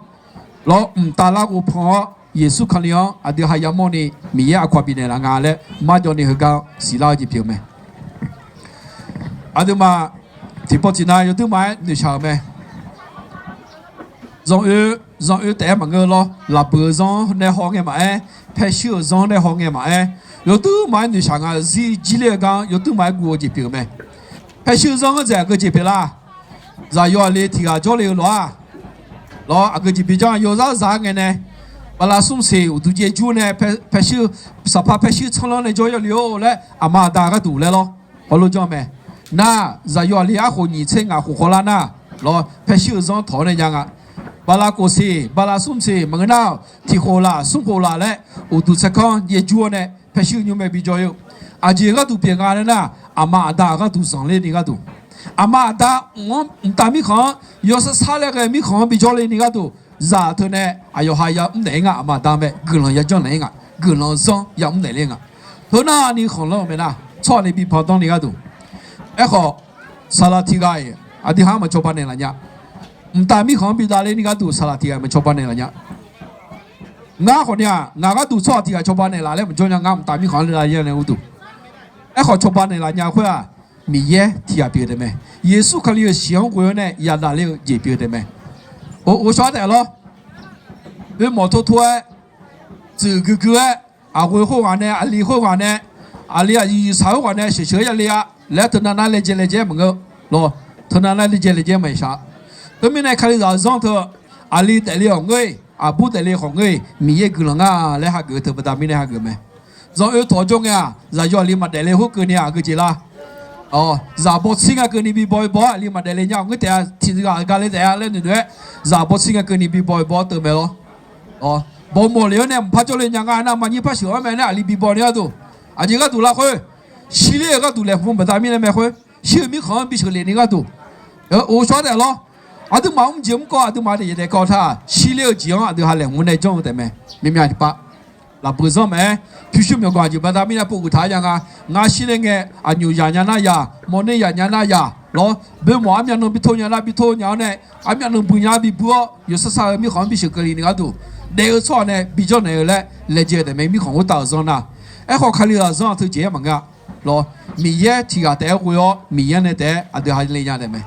lawr mqtav larghov pan-awr Yeqsur Kali-anr aqdui ha yamawrni Miqyaer aqkawq bifnaeq laf nga laer marjawv ni heugar-anr siqlar-eu jeq pyeuf-eu mae. Aqduimaf tiqpov tiqnav yawduirma-aer noeqshaq-euq mae. Zanqoe, zanqoe taef-aer maqngeur lawr, lafbuiq-eu zanr nae haw ngae maqaer, paershuir-euq zanr nae haw ngae maqaer, yawduirma-aer noeqshaq nga-eu zirjir ler-eu gar-anr yawduirma-aer guv-eu jeq pyeuf-eu mae. Paershuir-eu zanr-anr dzaeq aqgeu jeq pyeuf lar. Zaqyo aqli tiq ghaq jawrle-eu lof-aq, lawr aqgeu jeq bi janr-a. Yawzar zaq-aer ngae nae, bala smr siq uqduq jaev jur nae, paershuir, saqpaq paershuir tsanr lanr nae jawr yawle-or laer aqma aqda gharduq laer lawr, hawlof janr mae. Nar, zaqyo aqli arkhof nyiq tser ngaq khof khawvlar nar, lawr paershuir-eu zanr tawq-awr nae nya nga. Bala kof siq, bala smr siq maqngeur nar, tiq khof laf smr khof laf laer uqduq tsaerkanr jaev jur-awr nae paershuir nymr mae bi jawr-eu. Aqjeq gharduq pyeuf nga laer nar, aqma aqda gharduq zanqler ni gharduq, aqma aqda mq-anr mqtav mirkhanq-anr yawsar sar laer ghae mirkhanq-anr bi jawrle ni gharduq, zaq teu nae aqyawf ha yamr naeq-ir nga. Aqma aqda mae guiqlanq yajanr naeq-ir nga. Guiqlanq zanr yamr naeq ler nga. Teu nar ni khanqlanr-eu mae nar, tsawrhaq ni bi pandanr ni gharduq. Aerkhawf, saqlaq tiq ghaq-iq aqdui ha-anr maqcawba naeqlaf nya. Mqtav mirkhanq-anr bi davler ni gharduq saqlaq tiq ghaq-iq maqcawba naeqlaf nya. Ngar khawf ni-aq, ngaq gharduq tsawrhaq tiq ghaq cawba naeqlaf laer maqjawr nya. Ngar mqtav mirkhanq-anr davler nae uqduq. Aerkhawf cawba naeqlaf nya khoer-aq, Miqyaer tiq ghaq pyeuf-eu taef mae. Yeqsur Kali-euq shiq-anr ghoe-awr nae yadaq ler-eu jeq pyeuf-eu taef mae. Ghovshaw-aer taef lawr. Oermawf tor tor-aer, tsuif gui gui-aer, aqghoe khoerghaq nae, aqli khoerghaq nae, aqli aqyuif saq khoerghaq nae sheuqsheuq-aer yale-a laer teunav nar laejae laejae-aer maqngeur. Lawr, teunav nar laejae laejae-aer maqshaq. Teumirnae kalizaq zanr teu, aqli daefle khawf ngeur-iq, aqbur daefle khawf ngeur-iq, Miqyaer guiqlanq nga laer hageuf-eu teu baqda mirnae hageuf mae. Zanqoe tawq jawr ngae-aq, zaqyo aqli maqdaefle khoerkeuvni-aq geujeq lar. Zaq bawtsir nga keuvni bi baw-i baw-aer aqli maqdaefle nya-awq ngeur taef-a, tiqghaq gale taef-a laer noeqnoeq-aer, zaq bawtsir nga keuvni bi baw-i baw-awr teu mae lawr. Bawmawf lef-awr nae mqpar jawrle nya nga nar, maqnyir par sheuq-awr mae nae aqli bi baw ni gharduq. Aqjeq gharduq lar khoer, shirler-euq gharduq laeqhmq baqda mirnae mae khoer, shir-eu mirkhanq-anr bi sheuqlef ni gharduq. Ghovshaw-aer taef lawr. Aqduimaf mrjeq mrkawv aqduimaf daef daef kawv taq, shirler-eu jeq-anr aqdui ha laeqhmq nae janr-eu taef mae. Mirmyav tiqpav lafbeuq zanr maqaer, pyurshuir myawqganq aqjeq baqda mirnae pov guiq taq-aer ya nga. Ngar shirler ngae, aqnyoq yaq nya nar yaq, mawrner yaq nya nar yaq lawr, boermawf armyav nan bi tor nya nar bi tor nya-awr nae, armyav nan bui nya-ar bi bui-awr, yawsar sar-eu mirkhanq-anr bi sheuqkeuv li ni gharduq, daef-eu tsawrhaq nae bi janrnaeq-eu laer laejae-eu taef mae. Mirkhanq khoertav-euq zanr nar, aerkhawf kalizaq zanr-aq teujeq-aer maqngeur-a. Lawr, Miqyaer tiq ghaq taef-aer ghoe-awr Miqyaer nae taef-aer aqdui ha le nya taef mae.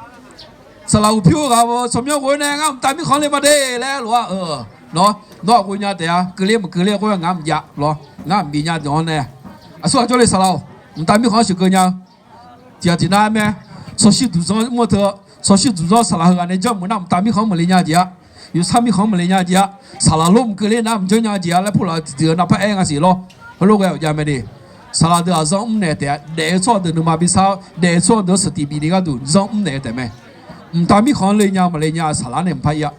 Saqlaq uqpyur ghaq-eu tsawrmyanr ghoe-awr nae ngar mqtav mirkhanq le ma de laer lof-aer-eu, nawr, nawr-aq ghoe nya taef-a, keuvler maqkeuvler khoer ngar mqjav lawr, ngar mqbif nya deuq-anr nae. Aqsur ghaq jawrle saqlaq-awq, mqtav mirkhanq-anr sheuqkeuv nya-eu. Tiqghaq tiqnar-aer mae, tsawrshir duqzanr mr-eu teu, tsawrshir duqzanr saqlaq heughaq nae janrmuiq nar mqtav mirkhanq-anr maqle nya jeq-a, yawsar mirkhanq-anr maqle nya jeq-a, saqlaq lor mqkeuvler nar mqjanr nya jeq-a laer pov laf-eu tiqdeuq-eu navpar aer nga siq lawr. Heulof ghae-awq jav mae de. Saqlaq deuq-aq zanr mrnaeq taef-a, daef-eu tsawrhaq deuq nuima bi sar-awr daef-eu tsawrhaq deuq-anr saqtiq bif ni gharduq zanr mrnaeq-eu taef mae. Mqtav mirkhanq-anr le nya maqle nya-eu saqlaq nae mqpar ir-a.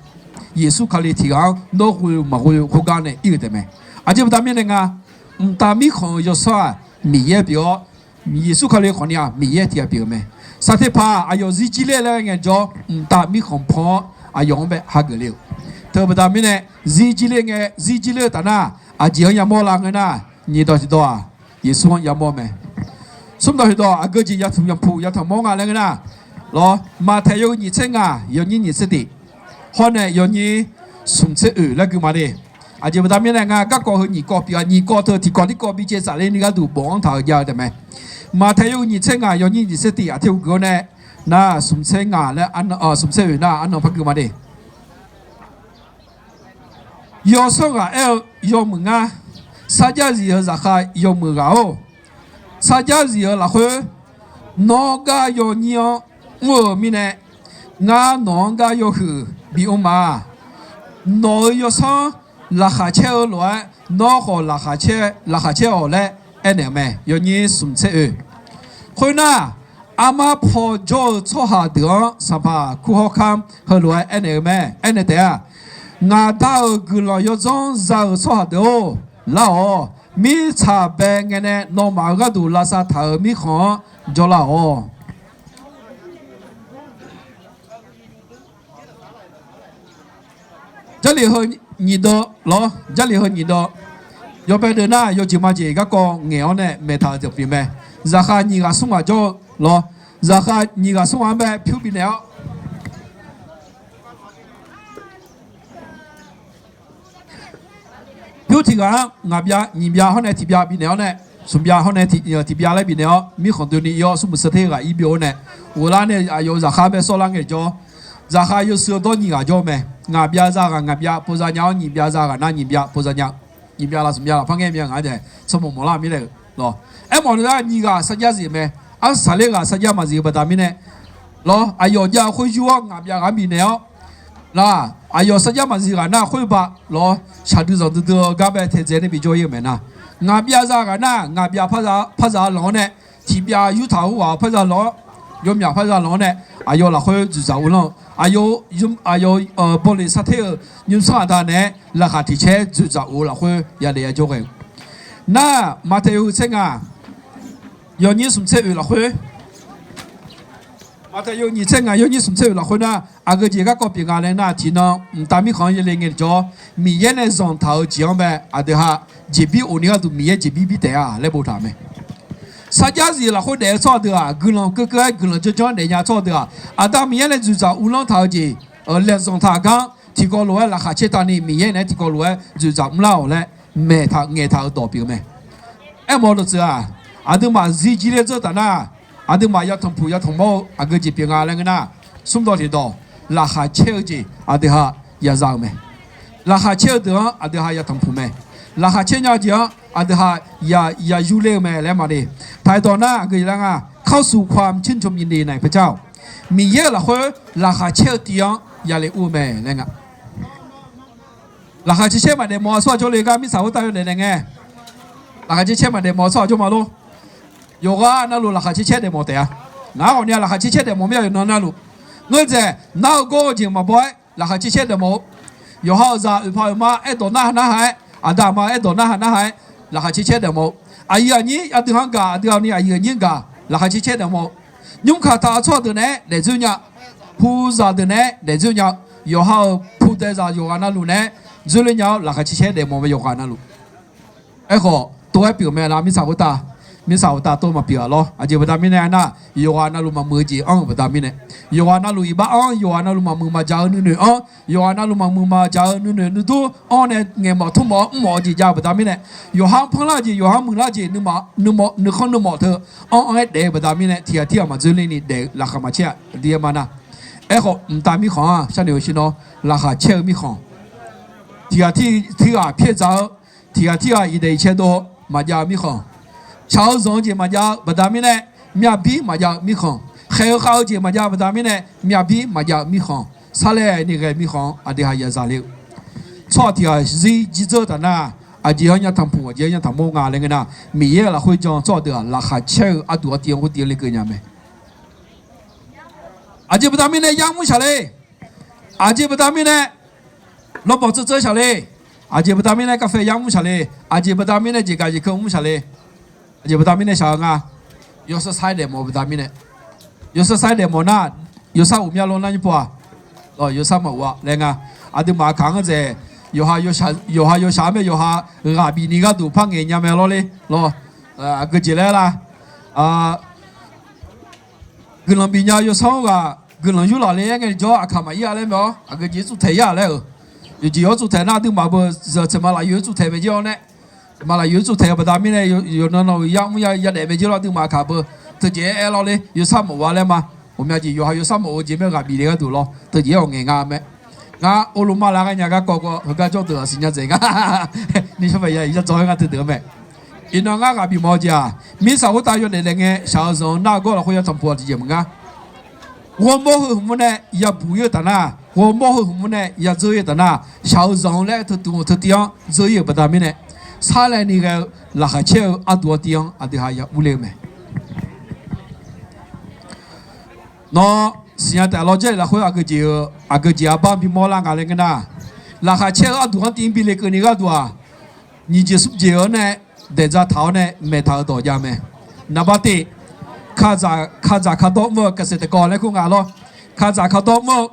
Yeqsur Kali tiq ghaq-anr nawr ghoe maqghoe khoergar nae ir-eu taef mae. Aqjeq baqda mirnae nga, mqtav mirkhanq-euq yawsanr-aq Miqyaer pyeuf-awr, Yeqsur Kali khawfni-aq Miqyaer tiq ghaq pyeuf-eu mae. Saqteqpaq aqyawf zirjir ler laer ngaejawr, mqtav mirkhanq pan-awr aqyawf-anr bae hageuf le-euq. Teu baqda mirnae, zirjir ler ngae, zirjir ler-eu taf nar, aqjeq-anr yamawr la ngeur nar, nyiqdawq tiqdawq-aq, Yeqsur-anr yamawr mae. Smrdawq tiqdawq aqgeu jeq yatmq yampuq yatanq mawr nga laer ngeur nar, lawr, Maqtaeq yawhuiq nyiq tser ngaq yawnyir nyiq tser tiq, hawr nae yawnyir smq tser oeq laer gui ma de. Aqjeq baqda mirnae nga garkawv heu nyiq kawv pyeuf-a. Nyiq kawv teu tiq kawv tir kawv bi caev tsaf ler ni gharduq bofanr taq-euq jav-eu taef mae. Maqtaeq yawhuiq nyiq tser ngaq yawnyir nyiq tser tiq aqter uqgeuf-awr nae, nar smq tser ngaq laer, smq tser oeq nar arnan par gui ma de. Yawsanr ghaq aer-eu, yawmuiq ngar, sarjax zif-eu zaqkhav yawmuiq ghaq-or, sarjax zif-eu lafkhoer, nawr gar yawnyir-anr mr-euq mirnae, ngar nawq-anr gar yawhuiq bi mr ma. Nawq-euq yawsanr laqkhaq caer-eu lof-aer, nawr khawf laqkhaq caer-awq laer aernaeq-eu mae. Yawnyir smq tser oeq. Khoernar, armar paw jawr-eu tsawrhaq deuq-anr sanqpaq kur hawr kamr heulof-aer aernaeq-eu mae. Aernaeq taef-a. Ngaq Da-euq guiqlanq yawdzanr za-euq tsawrhaq deuq-or, lar-awq. Mirtsaq bae ngae nae nawmaf-euq gharduq lavsav taq-euq mirkhanq-anr jawrlar-awq. Jarlif heu nyiq deuv lawr, Jarlif heu nyiq deuv. Yawbae deuv nar yawjeq majeq garkawv ngaeq-awr nae maeqtaq-euq deuq pyeuf mae. Zaqkhav nyiq ghaq smr ghaq jawr-eu lawr. Zaqkhav nyiq ghaq smr ghaq-anr bae pyur bifnaeq-awr, Tiq ghaq-anr ngaq byav nyiq byav hawr nae tiq byav bifnaeq-awr nae, smq byav hawr nae tiq byav laer bifnaeq-awr, mirkhanq doeni ir-awr smrmuiq sher ter ghaq ir byov-awr nae, ghoflar nae aqyawf-euq zaqkhav bae sawrlar ngae jawr, zaqkhav yawshuif-eu dawr nyiq ghaq jawr-eu mae. Ngaq byav za ghaq ngaq byav pov za nya-awr, nyiq byav za ghaq nar nyiq byav pov za nya. Nyiq byav la smq byav lafpar ngae myav ngaq-anr dae tsawrmawq mawq lar-eu mirnae-euq lawq. Aermawf-eu nar nyiq ghaq sarjax zif mae. Arsaqler ghaq sarjax maqzif-eu baqda mirnae lawr, aqyawf jav-eu khoer yur-awr ngaq byav ghaq-anr bifnaeq-awr, nar, aqyawf sarjax maqzif ghaq nar khoer ba lawr, shaqdui zanqdui dui-eu gar bae taedzae nae bijawr ir-eu mae nar, ngaq byav za ghaq nar ngaq byav par za lanq-awr nae, tiq byav yurtaq-euq khoerghaq par za lanq-awr, yawmyaq par za lanq-awr nae, aqyawf lafkhoer dzoeqdzaq uvlanr-eu aqyawf, aqyawf bawleq sar ter-euq nymrsanr aqda naeq-aer laqkhaq tiq caer dzoeqdzaq of-eu lafkhoer yadaef yajawr ghae-eu. Nar, Maqtaeq yawhuiq tser ngaq yawnyir smq tser oeq lafkhoer, Maqtaeq yawhuiq nyiq tser ngaq yawnyir smq tser oeq lafkhoer nar, aqgeu jeq garkawv pyeuf nga laer nar, tiqnan mqtav mirkhanq-anr yale ngae jawr, Miqyaer nae zanqtaq-euq jeq-anr bae aqdui ha jeqbir of ni gharduq Miqyaer jeqbir bir taef-a laer boftaq-euq mae. Sarjax zif lafkhoer daef-eu tsawrhaq deuq-aq, guiqlanq keuvkeuv-aer guiqlanq janrjanr daef nya tsawrhaq deuq-aq, aqda Miqyaer nae dzoeqdzaq uvlanr taq-eu jeq, laeqzanq taq gar tiqkawv lof-aer laqkhaq caer taqni Miqyaer naeq-aer tiqkawv lof-aer dzoeqdzaq mrlar-awq laer maeqtaq ngaeqtaq-euq dawq pyeuf-eu mae. Aermawf-eu dawqtsuif-aq, aqduimaf zir jir ler dzeur taf nar, aqduimaf yatanq puq yatanq mawr-eu aqgeu jeq pyeuf nga laer ngeur nar, smrdawq tiqdawq, laqkhaq caer-eu jeq aqdui ha yaza-euq mae. Laqkhaq caer-eu deuq-anr aqdui ha yatanq puq mae. Laqkhaq caer nya-eu jeq-anr aqdui ha yayur ler-eu mae laer maqle. Taqdawq nar aqgeu jeq laer nga, เข้าสู่ความชื่นชมยินดีในพระเจ้า Miqyaer-euq lafkhoer laqkhaq caer-eu tiv-anr yale ur-eu mae laer nga. Laqkhaq caer caer maqdaef mawf-eu tsawrhaq jawrle gar mirtsaq khoertav yawdaef daef ngae, laqkhaq caer caer maqdaef mawf-eu tsawrhaq jawr ma lor. Yawqghaq navluf laqkhaq caer caer daef mawf taef-a. Ngaq-anr ghawqni-a laqkhaq caer caer daef mawf mir-a yawqnan navluf. Ngeur dzaeq nar-eu gawr-eu jeq maqbaw-aer laqkhaq caer caer daef mawf-eu. Yawqha-euq zaq oeqpaq oeqma aerdawq narhaq narhaq-aer, aqda aqma aerdawq narhaq narhaq-aer laqkhaq caer caer daef mawf-eu. Aqyuif aqnyir aqdui-anr gaq, aqdui-anr ni aqyuif aqnyir-anr gaq laqkhaq caer caer daef mawf-eu. Nymrkaq taq-eu tsawrhaq deuq naeq-aer daefdzoer nya, puzaq deuq naeq-aer daefdzoer nya-eu, yawqha-euq pudaeqzaq yawqghaq navluf naeq-aer dzoerler nya-awr laqkhaq caer caer daef mawf mae yawqghaq navluf. Aerkhawf tov-aer pyeuf mae lar mirtsaq khoertav, mirtsaq khoertav tov maqpyeuf-a lor. Aqjeq baqda mirnae aernar, yawqghaq navluf maqmuiq-eu jeq anr-euq baqda mirnae, yawqghaq navluf iqbax anr, yawqghaq navluf maqmuiq maqjaq-eu nuinoeq anr, yawqghaq navluf maqmuiq maqjaq-eu nuinoeq nuidur anr nae ngaeqmawf tmrmawf-awr mrmawf-eu jeq jav-eu baqda mirnae, yawqha-anr panlar-eu jeq, yawqha-anr muiqlar-eu jeq, nuima nuikhanr nuimawf teu anr anr-aer daef-eu baqda mirnae, tiqghaq tirghaq maqdzoerler ni daef-eu laqkhaq maqcaer-a. Aqdir-aer ma nar, aerkhawf mqtav mirkhanq-anr sharnoeq-eu shir nawr, laqkhaq caer-eu mirkhanq, tiqghaq tirghaq pyaer dzaq-eu, tiqghaq tirghaq iqdaeq iqcae dov maqjav-eu mirkhanq, shaq-eu zanq-eu jeq maqjav-eu baqda mirnae, myavbir maqjav-eu mirkhanq, khaeq-eu khav-eu jeq maqjav-eu baqda mirnae, myavbir maqjav-eu mirkhanq, sarlae ni ghae mirkhanq-anr aqdui ha yaza le-eu. Tsawrhaq tiqghaq zir jir dzeur taf nar, aqjeq-anr nya tanqpuq, aqjeq-anr nya tanqmawr nga laer ngeur nar, Miqyaer-euq lafkhoer jan-eu tsawrhaq deuq-aq, laqkhaq caer-eu arduq-anr tiv-anr khoer tiv-anr lekeuv nya mae. Aqjeq baqda mirnae yar mr shaq le. Aqjeq baqda mirnae lawrbawq tseuv tseuv shaq le. Aqjeq baqda mirnae kafeq yar mr shaq le. Aqjeq baqda mirnae jeqgaq jeqkeuv mr shaq le. Aqjeq baqda mirnae shaq-eu nga. Yawsar sar-aer daefmawf-eu baqda mirnae, yawsar sar-aer daefmawf nar, yawsar uq mya lor nar nymr pov-aq, yawsar maquq-a laer nga. Aqduimaf kaq-anr dzaeq, yawqha yawshaq-anr mae, yawqha ghaq bifni gharduq par ngaeq nya mae lawr le lawr. Aqgeu jeq laer lar, guiqlanq bifnya-eu yawsanr-anr ghaq guiqlanq yurlaf le-aer ngae jawr aqkaq maqir-a laer mae-awr, aqgeu jeq-anr tsuvtaeq ir-a laer-euq. Yawqjeq-awr tsuvtaeq nar aqduimaf beu zeuq tsaeq ma lafyuif-anr tsuvtaeq mae jir-awr nae, ma lafyuif-anr tsuvtaeq-eu baqda mirnae, yawqnan nawq-euq yar mr ya yadaef mae jir lawr aqduimaf kaq beu teujeq-aer aer lawr le, yawsar mawf-a laer ma. Ghawqmya jeq yawqha yawsar mawf-eu jeq mae ghaq bif le gharduq lawr teujeq-aer awq ngaeq nga mae. Ngar orlu mar lar ghae nya garkawv kawv heugar jawr deuq-aq siqnya dzaeq nga. Ni shawr paeq ya iqzar dzaw-aer ngar teudeuq-eu mae. Iqnan ngar ghaq bif mawf-eu jeq-aq, mirtsaq khoertav yawdaef daef ngae shaq-eu zanq-eu nargawr lafkhoer ya tanqpuq-aq tiqjeq maqngar. Ghawrmawr heu hmq mr nae ya buq ir-eu taf nar, ghawrmawr heu hmq mr nae ya dzeur ir-eu taf nar, shaq-eu zanq-eu laer teutuv-eu teutiv-anr dzeur ir-euq baqda mirnae, sarlae ni ghae-eu laqkhaq caer-eu arduq-anr tiv-anr aqdui ha ya urler-eu mae. Nawr siqnya taef lawr jarlif lafkhoer aqgeu jeq-eu, aqgeu jeq arbar bimawr lar nga laer ngeur nar, laqkhaq caer-eu arduq-anr tiv-anr bi le keuvni gharduq-aq, nyiq jeq smr jeq-anr nae daeq dza taq-awr nae maeq taq-eu dawq jav mae. Naqbar tiv, kadzaq kadzaq kadawr mr-eu เกษตรกร laer kur nga lawr. Kadzaq kadawr mr-eu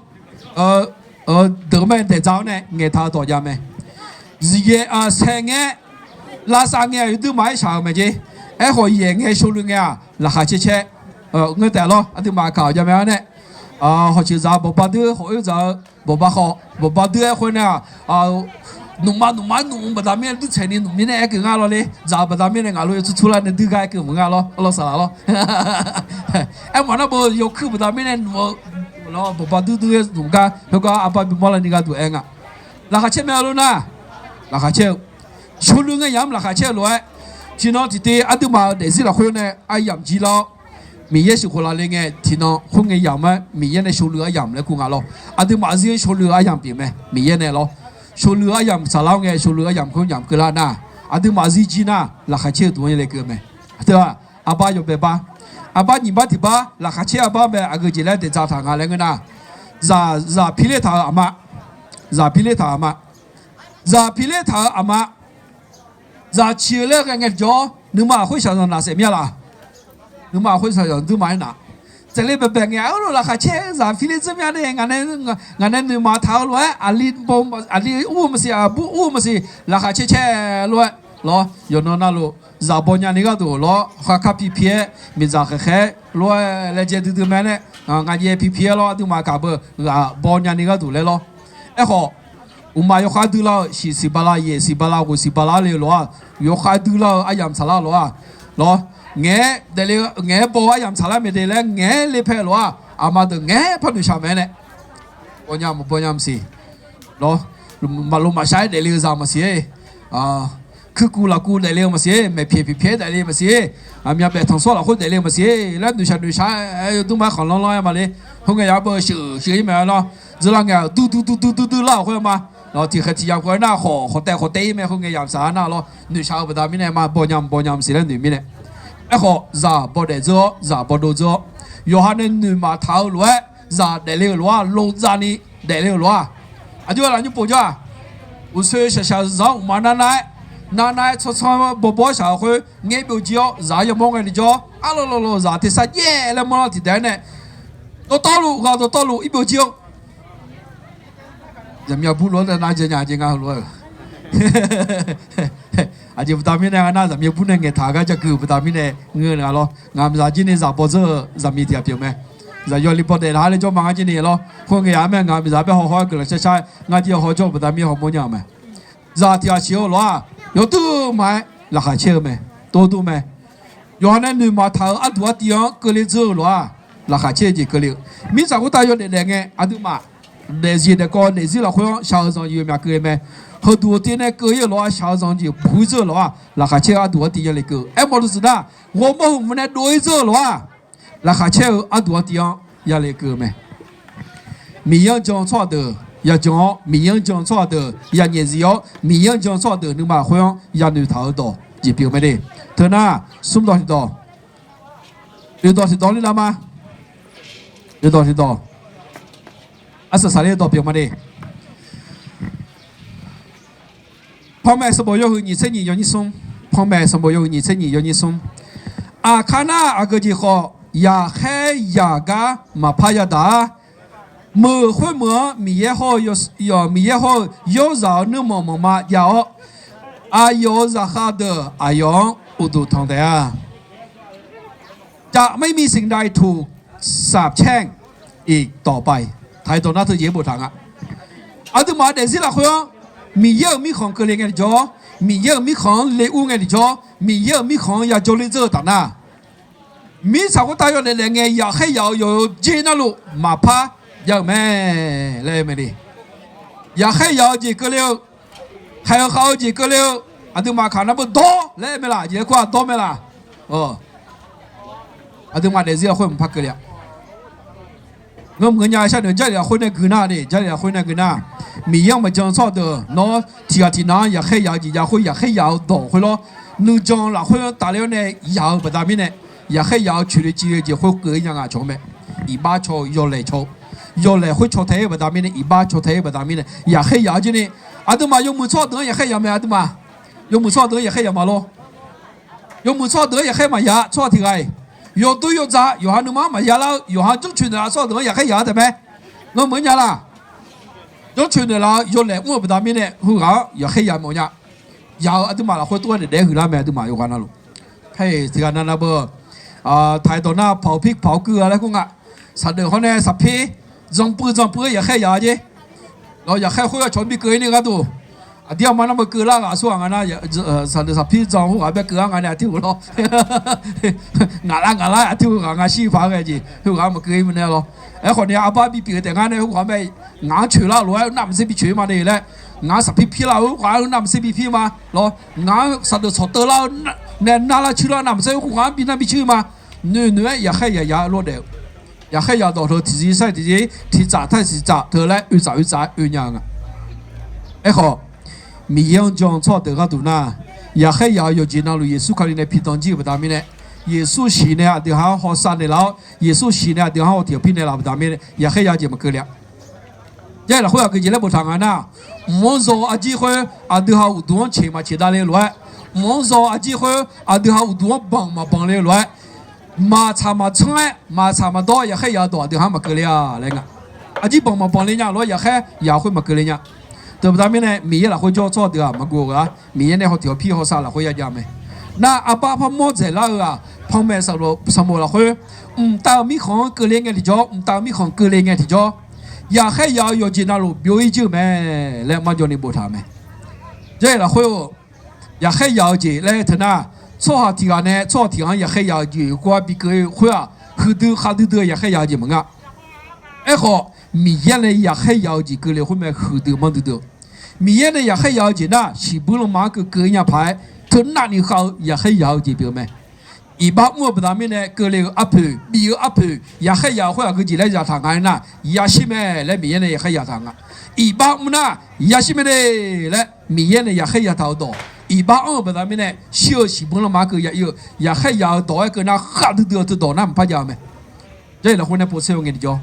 deuq-eu mae daeq dza-awr nae ngaeqtaq-eu dawq jav mae. Zifyaer sae ngae, lavsav ngae aqyawf duimaf-aer shaq-euq mae jer. Aerkhawf yaef ngae shawlu ngae-aq laqkhaq caer caer ngeur taef lawr aqduimaf kaq-awq jav mae-ar nae. Hawq coeqzaq bawqba dui hawq oer dzaq-eu bawqba khawf bawqba dui-aer khoer nae-aq, Nmqma nmqma nmq baqda mirnae duirtsaeq ni nmq mirnae aerkeuv nga lawr le. Dzaq-eu baqda mirnae ngaq lof yawtsur turlar nae duir gar aerkeuv meuq nga lawr, lawr saqlaq lawr. Aermawf nar beu yawkuir baqda mirnae nmq-eu lawr, bawqba duidui-aer nmq gar heugar arbar bimawr lar ni gharduq aer nga. Laqkhaq caer mae-eu lor nar, laqkhaq caer-eu, shawluiv ngae yamq-anr laqkhaq caer-eu lof-aer, tiqnan tiqtiv aqduimaf-euq daefzir lafkhoer nae aryamq jir lar-awr, Miqyaer sheuqkhof laf le ngae tiqnan khoerngae yamq-aer Miqyaer nae shawluiv-eu aryamq laer kur nga lawr. Aqduimaf zir shawluiv-eu aryamq pyeuf mae, Miqyaer nae lawr. Shawluiv-eu aryamq saflar-awr ngae shawluiv-eu aryamq khoer yamq keuvlar nar, aqduimaf zir jir nar laqkhaq caer-eu duq-anr ya le keuv mae. Arbar yawbae bar, arbar nyiq bar tiq bar laqkhaq caer arbar bae aqgeu jeq laer daeqdzaq taq nga laer ngeur nar, zaq, zaq piler taq-euq aqma, zaq piler taq-euq aqma, zaq piler taq-euq aqma, zaq ciq-eu laer ghae ngae tiqjawr nuima aqkhoer shaqzanq naq saef mir-a laf. Nuima aqkhoer shaqzanq duima-aer naq. Tsaevle baebae ngae arlof laqkhaq caer-eu zaq piler dzeur mya nae ngaq nae noeqma taq-eu lof-aer aqli, aqli ur-eu maqsiq aqbur ur-eu maqsiq laqkhaq caer caer lof-aer lawr yawqnan navluf zaq baw nya ni gharduq lawr kharkar pi pi-aer miqdzaq khaeq khaeq-aer lof-aer laejae duidui mae nae ngaq jaev pi pi-aer lawr aqduimaf kaq beu ghaq baw nya ni gharduq laer lawr. Aerkhawf, uqma yawkhav duilar-eu shiq siq bala yaeq siq bala ghoeq siq bala le-eu lof-aq, yawkhav duilar-eu aryamq saqlar lof-aq lawr, ngaeq-aer daefle-eu ngaeq-aer baw-eu aryamq saqlar mae de laer ngaeq-aer le pae lof-aq aqma deuq ngaeq-aer par noeqshaq mae nae baw nya maqbaw nya maqsiq lawr, maqlof maqshar-aer daefle-eu zaq maqsiq-e, kuirkuv lafkuv daefle-eu maqsiq-e, maeqpyaeq pyaq pyaeq-aer daefle maqsiq-e, aqmyanbaef tanqsawr lafkhoer daefle maqsiq-e laer noeqshaq noeqshaq-aer yawdmr ma khanqlanr lanr-aer ma le. Khoerngae yamq beu sheuq sheuq-ir mae lawr, dzeurlar ngae-aq dur dur dur dur dur dur lar-awq khoer ma. Tiqkhaeq tiq yamq khoer nar khawf khawf taev khawf taev-ir mae, khoerngae yamq saqlar nar lawr noeqshaq-eu baqda mirnae ma baw nya maqbaw nya maqsiq laer noeq mirnae. Aerkhawf zaq baw daef dzeur-awr zaq baw dov dzeur-awr yawqha nae noeqma taq-eu lof-aer zaq daefle-euq lof-aq lov dzaq ni daefle-euq lof-aq, aqjox-aer lafnymr pov jawr-aq, uqsoe shaqshaq zanq-anr uqma nar nar-aer, nar nar-aer tsanr tsanr bawbaw-aer shaq-eu khoer ngaer byovjir-awr zaq-anr yamawr ngae tiqjawr arlawr lawlawr zaq tersar jaev laer manr-awr tiqdaeq-aer nae dawqtawvluf ghaq dawqtawvluf ir byovjir-awr zaqmiq aqbur lof-aer nar jaev nya jeq nga heulof-aer-euq aqjeq baqda mirnae nar zaqmiq aqbur nae ngaeqtaq-eu gar jav gui-euq baqda mirnae ngeur-eu nga lawr. Ngaq miqzaq jir ni zaq baw dzeur-eu zaqmiq tiq ghaq pyeuf mae. Zaqyo li baw daef nar laer jawr ma ngar jir ni lawr. Khoerngae yamq-aer mae ngaq miqzaq bae haw haw-aer guiqlanq shar shar ngar jir haw jawr-eu baqda mir hawmawr nya-eu mae. Zaq tiq ghaq siq-eu lof-aq yawduq ma-aer laqkhaq caer-eu mae. Tov dur mae. Yawqha nae noeqma taq-eu arduq artiv-anr keuvle dzeur-eu lof-aq laqkhaq caer-eu jeq keuvle-eu. Mirtsaq khoertav yawdaef daef ngae aqduimaf daefzir daefkawv daefzir lafkhoer-anr shaq-eu zanqdzeq myaq keuv-eu mae. Heuduq-eu tiv nae keuv-ir-eu lof-aq shaq-eu zanqdzeq puq-ir dzeur-eu lof-aq laqkhaq caer-eu arduq artiv ya le keuv-eu. Aermawf-eu tsuif nar ghawrmawr heu mq nae dov-ir dzeur-eu lof-aq laqkhaq caer-eu arduq artiv-anr ya le keuv-eu mae. Miqyaer-anr jan-eu tsawrhaq deuq ya jan-awr, Miqyaer-anr jan-eu tsawrhaq deuq ya nyaefzif-awr, Miqyaer-anr jan-eu tsawrhaq deuq nuima khoer-anr yanoeq taq-eu dawq jeq pyeuf mae de. Teu nar, smr dawq tiqdawq, oeq dawq tiqdawq ni lar ma. Oeq dawq tiqdawq, arsaq saqler dawq pyeuf ma de. Panmaeq sanqbof yawhuiq nyiq tser nyiq yawnyir smr. Panmaeq sanqbof yawhuiq nyiq tser nyiq yawnyir smr. Aqkar nar aqgeu jeq khawf, yaqkhaer yaq gar maqpar yadaq-ar. Meuq khoermeuq-anr Miqyaer hawr-eu, Miqyaer hawr-eu yawrzaq-awr nuirmanq manqma jav-awr, aqyawf-euq zaqkhav deuq aqyawf-anr uqduq tanq taef-a. จะไม่มีสิ่งใดถูกสาปแช่งอีกต่อไป taqdawq nar teu jeq-aer boftaq nga. Aqduimaf daefzir lafkhoer-anr Miqyaer-euq mirkhanq keuvle ngae tiqjawr, Miqyaer-euq mirkhanq-anr le ur ngae tiqjawr, Miqyaer-euq mirkhanq-anr ya jawrler dzeur-eu taf nar, mirtsaq khoertav yawdaef daef ngae yaqkhaer yaq-eu yawq-eu jer narluf maqpar jav-euq mae laer aer mae de. Yaqkhaer yaq-eu jeq keuvle-eu, khaeq-eu khav-eu jeq keuvle-eu, aqduimaf kaq nar beu dawr laer aer mae laf, jeq-aer kur-aq dawr mae laf. Aqduimaf daefzir lafkhoer maqpar keuvle-a. Ngeurmq ngeur nya sharnoeq Jarlif lafkhoer nae gui nar de, Jarlif lafkhoer nae gui nar, Miqyaer-anr maqjan-eu tsawrhaq deuq nawr tiq ghaq tiq nav-anr yaqkhaer yaq-eu jeq ya khoer yafkhaer yaf-eu dawq khoer lawr, nuijan lafkhoer tafler-awr nae yaq-eu baqda mirnae, yaqkhaer yaq-eu coeqle civ-eu jeq khoer keuv-ir nya nga cawq-eu mae. Iqbax caw-eu yawlaeq caw-eu, yawlaeq khoer caw tae-ir baqda mirnae, iqbax caw tae-ir baqda mirnae yaqkhaer yaq-eu jir ni, aqduimaf yawmuiq tsawrhaq deuq-anr yaqkhaer yaq mae aqduimaf. Yawmuiq tsawrhaq deuq-anr yaqkhaer yaq ma lawr. Yawmuiq tsawrhaq deuq-anr yaqkhaer maqya tsawrhaq tiq ghaq-iq, yawdoer yawdzaq yawqha nuima-anr maqya lar-eu yawqha janrcoeq naeqlaf-eu tsawrhaq deuq-anr yaqkhaer yaq-a taef mae. Ngeurmq-aer nya laq. Janrcoeq naeqlaf-eu yawlaeq mr-eu baqda mirnae heughaq-anr yaqkhaer yaq mawf nya. Yaq-eu aqduimaf lafkhoer tov-aer daef daef-aer huiqlar mae aqduimaf yawqghaq navluf. Paer tiq ghaq navnav beu, taq-iq dawq nar paq-awr pir paq-awr kuir-a laer kur nga. Saqdeuf hawr nae saqper, zanqpuiv zanqpuiv-aer yaqkhaer yaq-a jer. Nawq yaqkhaer khoer-a cawq-anr bi keuv-ir ni gharduq, Aqdir aqma nar maqkeuv lar ghaq aqsur ghaq nga nar, saqdeuq saqpir dzan khoerghaq bae keuv-ar nga nae aqtir ghaq lawr. Ngaq lar ngaq lar aqtir ghaq nga shir paq-aer ghae jeq khoerghaq maqkeuv-ir mirnae lawr. Aerkhawf ni arbar bipyeuf taef ngar nae khoerghaq mae, ngaq-anr coeq lar lof-aer navmaqtser bi coeq-ir ma de laer, ngaq-anr saqpir pir lar-eu khoerghaq-anr navmaqtser bi pir ma lawr, ngaq-anr saqdeuq tsawq teuv lar-eu nae nar lar cuir lar navmaqtser khoerghaq-anr bi nar bi cuir ma. Noeq noeq-aer yaqkhaer yaqya-eu lor daef-eu, yaqkhaer yadawq teu tiqzir sar-iq tiqzir tiqtsaf tar-iq tiqtsaf teu laer oe tsaf oe tsaf-aer oe nya-eu nga. Aerkhawf, Miqyaer-anr jan-eu tsawrhaq deuq gharduq nar, yaqkhaer yaq-eu yawqjeq navluf Yeqsur Kali nae pidan jir-eu baqda mirnae, Yeqsur siq nae aqdui ha-anr hawsav naeqlaf-awr, Yeqsur siq nae aqdui ha-anr hawtiq hawpir naeqlaf baqda mirnae yaqkhaer ya-eu jeq maqkeuv le-a. Jarlif lafkhoer aqgeu jeq laer boftaq nga nar, mq-anr zaw-eu arjir khoer aqdui ha uqduq-anr ceq maqceq davle lof-aer, mq-anr zaw-eu arjir khoer aqdui ha uqduq-anr banq maqbanq le lof-aer, maqtsaq maqtsanr-aer maqtsaq maqdawr yaqkhaer yaq-eu dawq aqdui ha-anr maqkeuv le-a laer nga. Arjir banq maqbanq le nya lof-aer yaqkhaer yaq khoer maqkeuv le nya. Teubaqda mirnae Miqyaer lafkhoer jawr-eu tsawrhaq deuq-aq maqgov-eu gaq, Miqyaer nae hawtiq hawpir hawsav lafkhoer ya jav mae. Nar arbar par mawr dzaeqlar-eu-aq, panmaeq saqloq sanqbof lafkhoer, mqtav-euq mirkhanq-anr keuvle ngae tiqjawr, mqtav-euq mirkhanq keuvle ngae tiqjawr, yaqkhaer yaq-eu yawqjeq navluf byov-ir jir-euq mae laer marjawv ni boftaq-euq mae. Jarlif lafkhoer-eu yaqkhaer yaq-eu jeq laer teu nar, tsawrhaq tiq ghaq nae tsawrhaq tiq ghaq-anr yaqkhaer yaq-eu jeq khoer-aq bi keuv khoer-aq, huiqdui khavdui dui-eu yaqkhaer yaq-eu jeq maqngeur. Aerkhawf, Miqyaer nae yaqkhaer yaq-eu jeq keuvle khoer mae huiqdui manrdui dui-eu. Miqyaer nae yaqkhaer yaq-eu jeq nar, siqbuir lanma-anr keuv keuv-ir nya paq-aer teu navni khav-eu yaqkhaer yaq-eu jeq pyeuf-eu mae. Iqbax mr-eu baqda mirnae keuvle-euq arpoeq bif-eu arpoeq yaqkhaer yaq-eu khoer aqgeu jeq laer yataq nga-aer nar, yashir mae laer Miqyaer nae yaqkhaer yataq nga. Iqbax mr nar, yashir mae de laer Miqyaer nae yaqkhaer yataq-eu dawq, iqbax anr-eu baqda mirnae shir-eu siqbuir lanma-anr keuv ya-ir-eu yaqkhaer yaq-eu dawq-aer keuv nar khavdui dui-eu teudawq nar maqpar jav-eu mae. Jarlif lafkhoer nae povtser-eu ngae tiqjawr.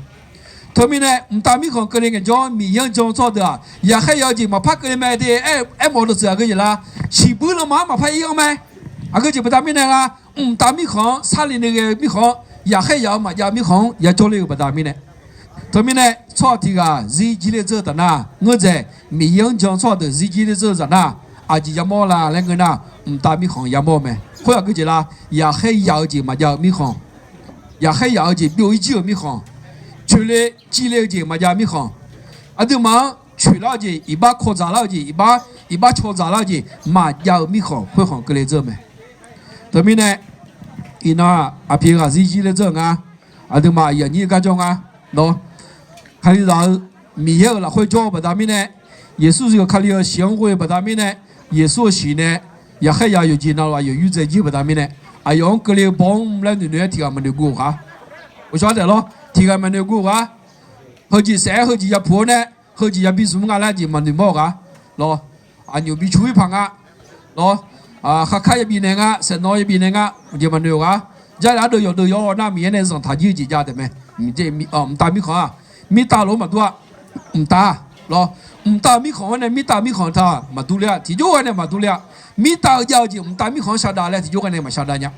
Teumirnae mqtav mirkhanq keuvle ngae tiqjawr Miqyaer-anr jan-eu tsawrhaq deuq-aq, yaqkhaer yaq-eu jeq maqpar keuvle mae de, aermawf-eu dawqtsuif aqgeu jeq la, siqbuir lanma-anr maqpar ir-anr mae. Aqgeu jeq baqda mirnae nga, mqtav mirkhanq-anr sarle ni ghae-eu mirkhanq-anr, yaqkhaer yaq-eu maqjav-eu mirkhanq-anr ya jawrle-euq baqda mirnae. Teumirnae tsawrhaq tiq ghaq zir jir ler dzeur-eu taf nar, ngeur dzaeq Miqyaer-anr jan-eu tsawrhaq deuq zir jir ler dzeur-eu zaq nar, aqjeq yamawr la laer ngeur nar, mqtav mirkhanq yamawr-eu mae. Khoer aqgeu jeq la, yaqkhaer yaq-eu jeq maqjav-eu mirkhanq, yaqkhaer yaq-eu jeq byov-ir jir-euq mirkhanq, coeqle civle-eu jeq maqjav-eu mirkhanq, aqduimaf-anr coeqlar-eu jeq, iqbax kawqdzaq lar-eu jeq, iqbax iqbax cawqdzaq lar-eu jeq maqjav-eu mirkhanq khoerkhanq keuvle dzeur-eu mae. Teumirnae iqnan aqpyeq ghaq zir jir ler dzeur-eu nga. Aqduimaf aqyuif aqnyir gar jawr nga lawr. Kalizaq-eu Miqyaer-euq lafkhoer jawr-eu baqda mirnae, Yeqsur zir-euq Kali-euq shiq-anr ghoe-eu baqda mirnae, Yeqsur-euq shiq nae yaqkhaer yaq-eu yawqjeq navluf aqyawf yurdzae jir-eu baqda mirnae, aqyawf-anr keuvle-eu baw-anr laer noeqnoeq-aer tiq ghaq maqnoeq guv-euq ghaq, uqshawr taef lawr, tiq ghaq maqnoeq guv-euq ghaq, heujeq saef-aer heujeq ya puq-awr nae heujeq yabi zmq nga laer jeq maqnoeq mawr-eu ghaq lawr, aqnyoq bi cu-ir paq nga lawr, khakar yabi naeq nga, saeqnawv yabi naeq nga, jeq maqnoeq-euq ghaq, Jarlif ardeuv yawqdeuv yawr nar Miqyaer nae zanqtaq jir-eu jeq jav taef mae. Mqtav mirkhanq-aq, mirtav lof-aer maqdur-a. Mqtav lawr, mqtav-eu mirkhanq-anr nae mirtav mirkhanq taq maqdur ler-a, tiqjawr ghae nae maqdur ler-a. Mirtav-eu jav-eu jeq mqtav mirkhanq-anr shardav laer tiqjawr ghae nae maqshardav nya.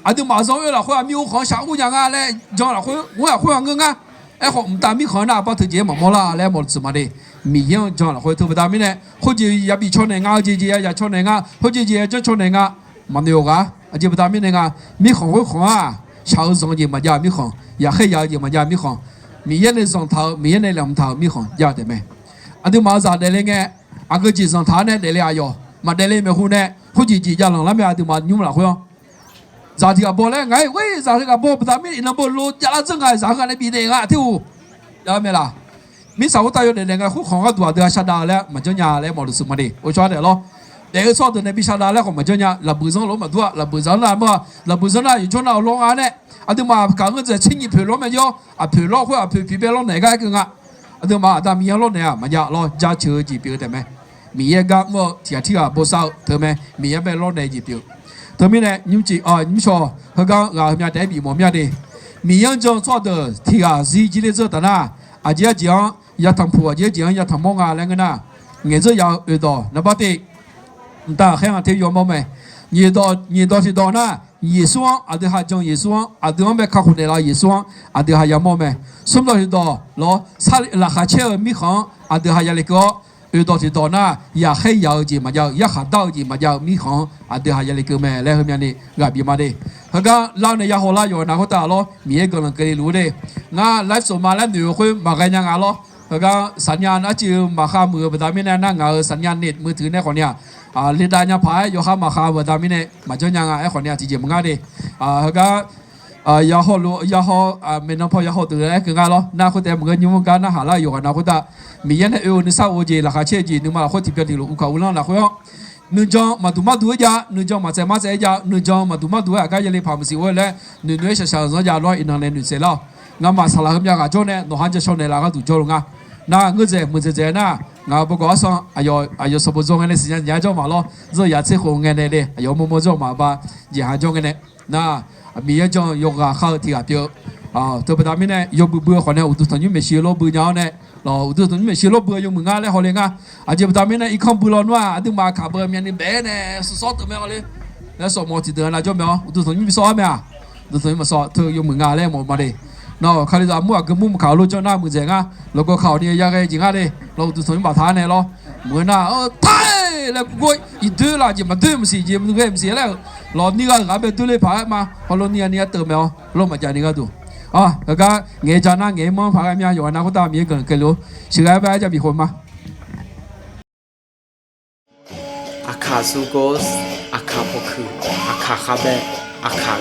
Aqduimaf zanr oe lafkhoer-aq, mirkhanq-anr shaq ur nya nga laer jan lafkhoer ghawr-aq khoer-aq ngeur ngar. Aerkhawf mqtav mirkhanq-anr nar aqbar teu jeq-aer maqmawr lar laer mawf-eu tsuif ma de. Miqyaer-anr jan lafkhoer teu baqda mirnae, khoerjeq yabi caw naeq nga, heujeq jeq yayaq caw naeq nga, khoerjeq jeq yajanr caw naeq nga, maqnoeq-euq ghaq, aqjeq baqda mirnae nga, mirkhanq khoerkhanq-aq, shaq-eu zanq-eu jeq maqjav-eu mirkhanq, yaqkhaer yaq-eu jeq maqjav-eu mirkhanq, Miqyaer nae zanqtaq-eu, Miqyaer nae laeqhmq taq-euq mirkhanq jav taef mae. Aqduimaf-euq zaq daefle ngae, aqgeu jeq zanqtaq-awr nae daefle aqyawf maqdaefle maeqhu nae, khoerjeq jeq jav lanq lar mae. Aqduimaf nymr lafkhoer-anr zaq tiq ghaq baw laer ngaq-aer ghoer zaq tiq ghaq baw baqda mirnae iqnan beu lo javlar dzeur nga, zaq heughaq nae bifnaeq nga aqtir-or, jav-eu mae laq. Mirtsaq khoertav yawdaef daef ngae khoerkhanq gharduq aqdui-aq shardav-eu laer maqjanr nya laer mawf-eu deuq suf ma de, uqshawr daef lawr. Daef-eu tsawrhaq deuq nae bi shardav laer khawf maqjanr nya. Laqbuiq zanr lof-aer maqdur-a, laqbuiq zanr nar maqdur-a, laqbuiq zanr nar yawqjawr nar-awq lawr nga nae, aqduimaf kaq ngeur dzaeq tser nyiq poeq lawr mae jawr, aqpoeq lawr khoer aqpoeq piqbae lawrnaeq gar aer keuv nga. Aqduimaf Aqda Miqyaer-anr lawrnaeq-aq maqjav lawr, jaceuq-eu jeq pyeuf-eu taef mae. Miqyaer gar mr-eu tiq ghaq tirghaq bosav-eu teu mae, Miqyaer bae lawrnaeq jeq pyeuf-eu. Teumirnae nymrcif nymrshawr heugar ghaq heumya taef-aer bif mawf mir-a de. Miqyaer-anr jan-eu tsawrhaq deuq tiq ghaq zir jir ler dzeur taf nar, aqjeq arjeq-anr yatanq puq, aqjeq arjeq-anr yatanq mawr nga laer ngeur nar, ngaeqdzeur yaf-eu oeqdawq naqbar te mqtav ghaqkhaer nga te yawmawr mae. Nyiq dawq tiqdawq nar, Yeqsur-anr aqdui ha jan, Yeqsur-anr aqdui-anr bae kakhof naeqlaf-eu Yeqsur-anr aqdui ha yamawr mae. Smr dawq tiqdawq lawr, laqkhaq caer-eu mirkhanq-anr aqdui ha yale keuv-awr, oeqdawq tiqdawq nar, yaqkhaer yaq-eu jeq maqjav-eu, yarkhaq dar-eu jeq maqjav-eu mirkhanq-anr aqdui ha yale keuv mae laer heumya ni ghaq bif ma de. Heugar lar nae yahaw lar yawq nav khoertav lawr, Miqyaer guiqlanq keuvle luf-ur de. Ngar laer tsov ma laer noeq-eu khoer maqghae nya nga lawr. Heugar saqnya arciv-eu maqkhav muiq-eu baqda mirnae nar, ngaq-euq saqnya net มือถือ nae khawf ni-aq, lirdav nya paq-aer yawkhav maqkhav-eu baqda mirnae maqjanr nya nga. Aerkhawf ni-aq, tiqjeq maqngar de. Heugar, yahaw, yahaw, maeqnan paw yahaw deuq-aer keuv nga lawr. Nar khoertav maqngeur nymr gar narhaq lar-eu yawqghaq na khoertav, Miqyaer nae oe-eu nuisar of-eu jeq, laqkhaq caer-eu jeq, nuima lafkhoer tiqbyan tiqlof uqkaq uvlanr lafkhoer-anr, nuijan maqduq marduq-aer jav, nuijan maqtsaev martsaev-aer jav, nuijan maqduq marduq-aer aqgar yale paq maqsiq or laer, noeqnoeq-aer shaqshaq-euq zanr jav lawr. Iqnan nae noeqtsaev lar-awq. Ngamaf saqlaq heumyav ghaq jawr nae nawq-anr jashawr naeq laf gharduq jawrluf nga. Nar ngeur dzaeq muiqdzaeq dzaeq nar, ngaq-euq bawgawq arsan aqyawf sanqbof dzaw ngae nae siqnya nyiq-aer jawr maf lawr. Zanr yaf tser khof ngae nae le, aqyawf mawrmawr jawr maf ba, jeqhaq jawr ngae nae. Nar, Miqyaer jan yawqghaq khar-eu tiq ghaq pyeuf-eu. Teubaqda mirnae yawbui bui-eu khawf nae uqduq tanqnymr maeqshi lawr bui nya-awr nae, uqduq tanqnymr maeqshi lawr bui-eu yawmuiq nga laer hawle nga. Aqjeq baqda mirnae irkanr bui lawnmr-aq, aqduimaf kaq beu myavnuiv baef-aer nae smq sawr teuq mae hawle. Laer sawf mawf tiqdeuq-a nav jawr mae-awr, uqduq tanqnymr bi sawr-ar mae-aq. Uqduq tanqnymr maqsawr teu yawmuiq nga laer mawf ma le. Nawr Kalizaq armur aqgeu mur maqkaq lor janr nar muiqdzaeq ngar, lawqgawv kaq-awq ni yaghae jeq ngar le. Lawr uqduq tanqnymr baqtaq-ar nae lawr. Meuq-eu nar-aq, tae laer gurgor iqdoer laf jeq maqdoer maqsiq jeq maqghae maqsiq laer-euq lawq ni gha-euq ghaq bae doer le paq-aer ma. Hawlor ni gha ni gha teuq mae-awr lawr maqjav ni gharduq. Heugar ngaeq-aer ja nar ngaeq-aer manr paq ghae mya yawqghaq na khoertav Miqyaer guiqlanq keuvle-or. Sheuqghae-aer bae-aer jav bifkhof ma. Aqkaq sugor, aqkaq pawkuiq, aqkaq khavbae, aqkaq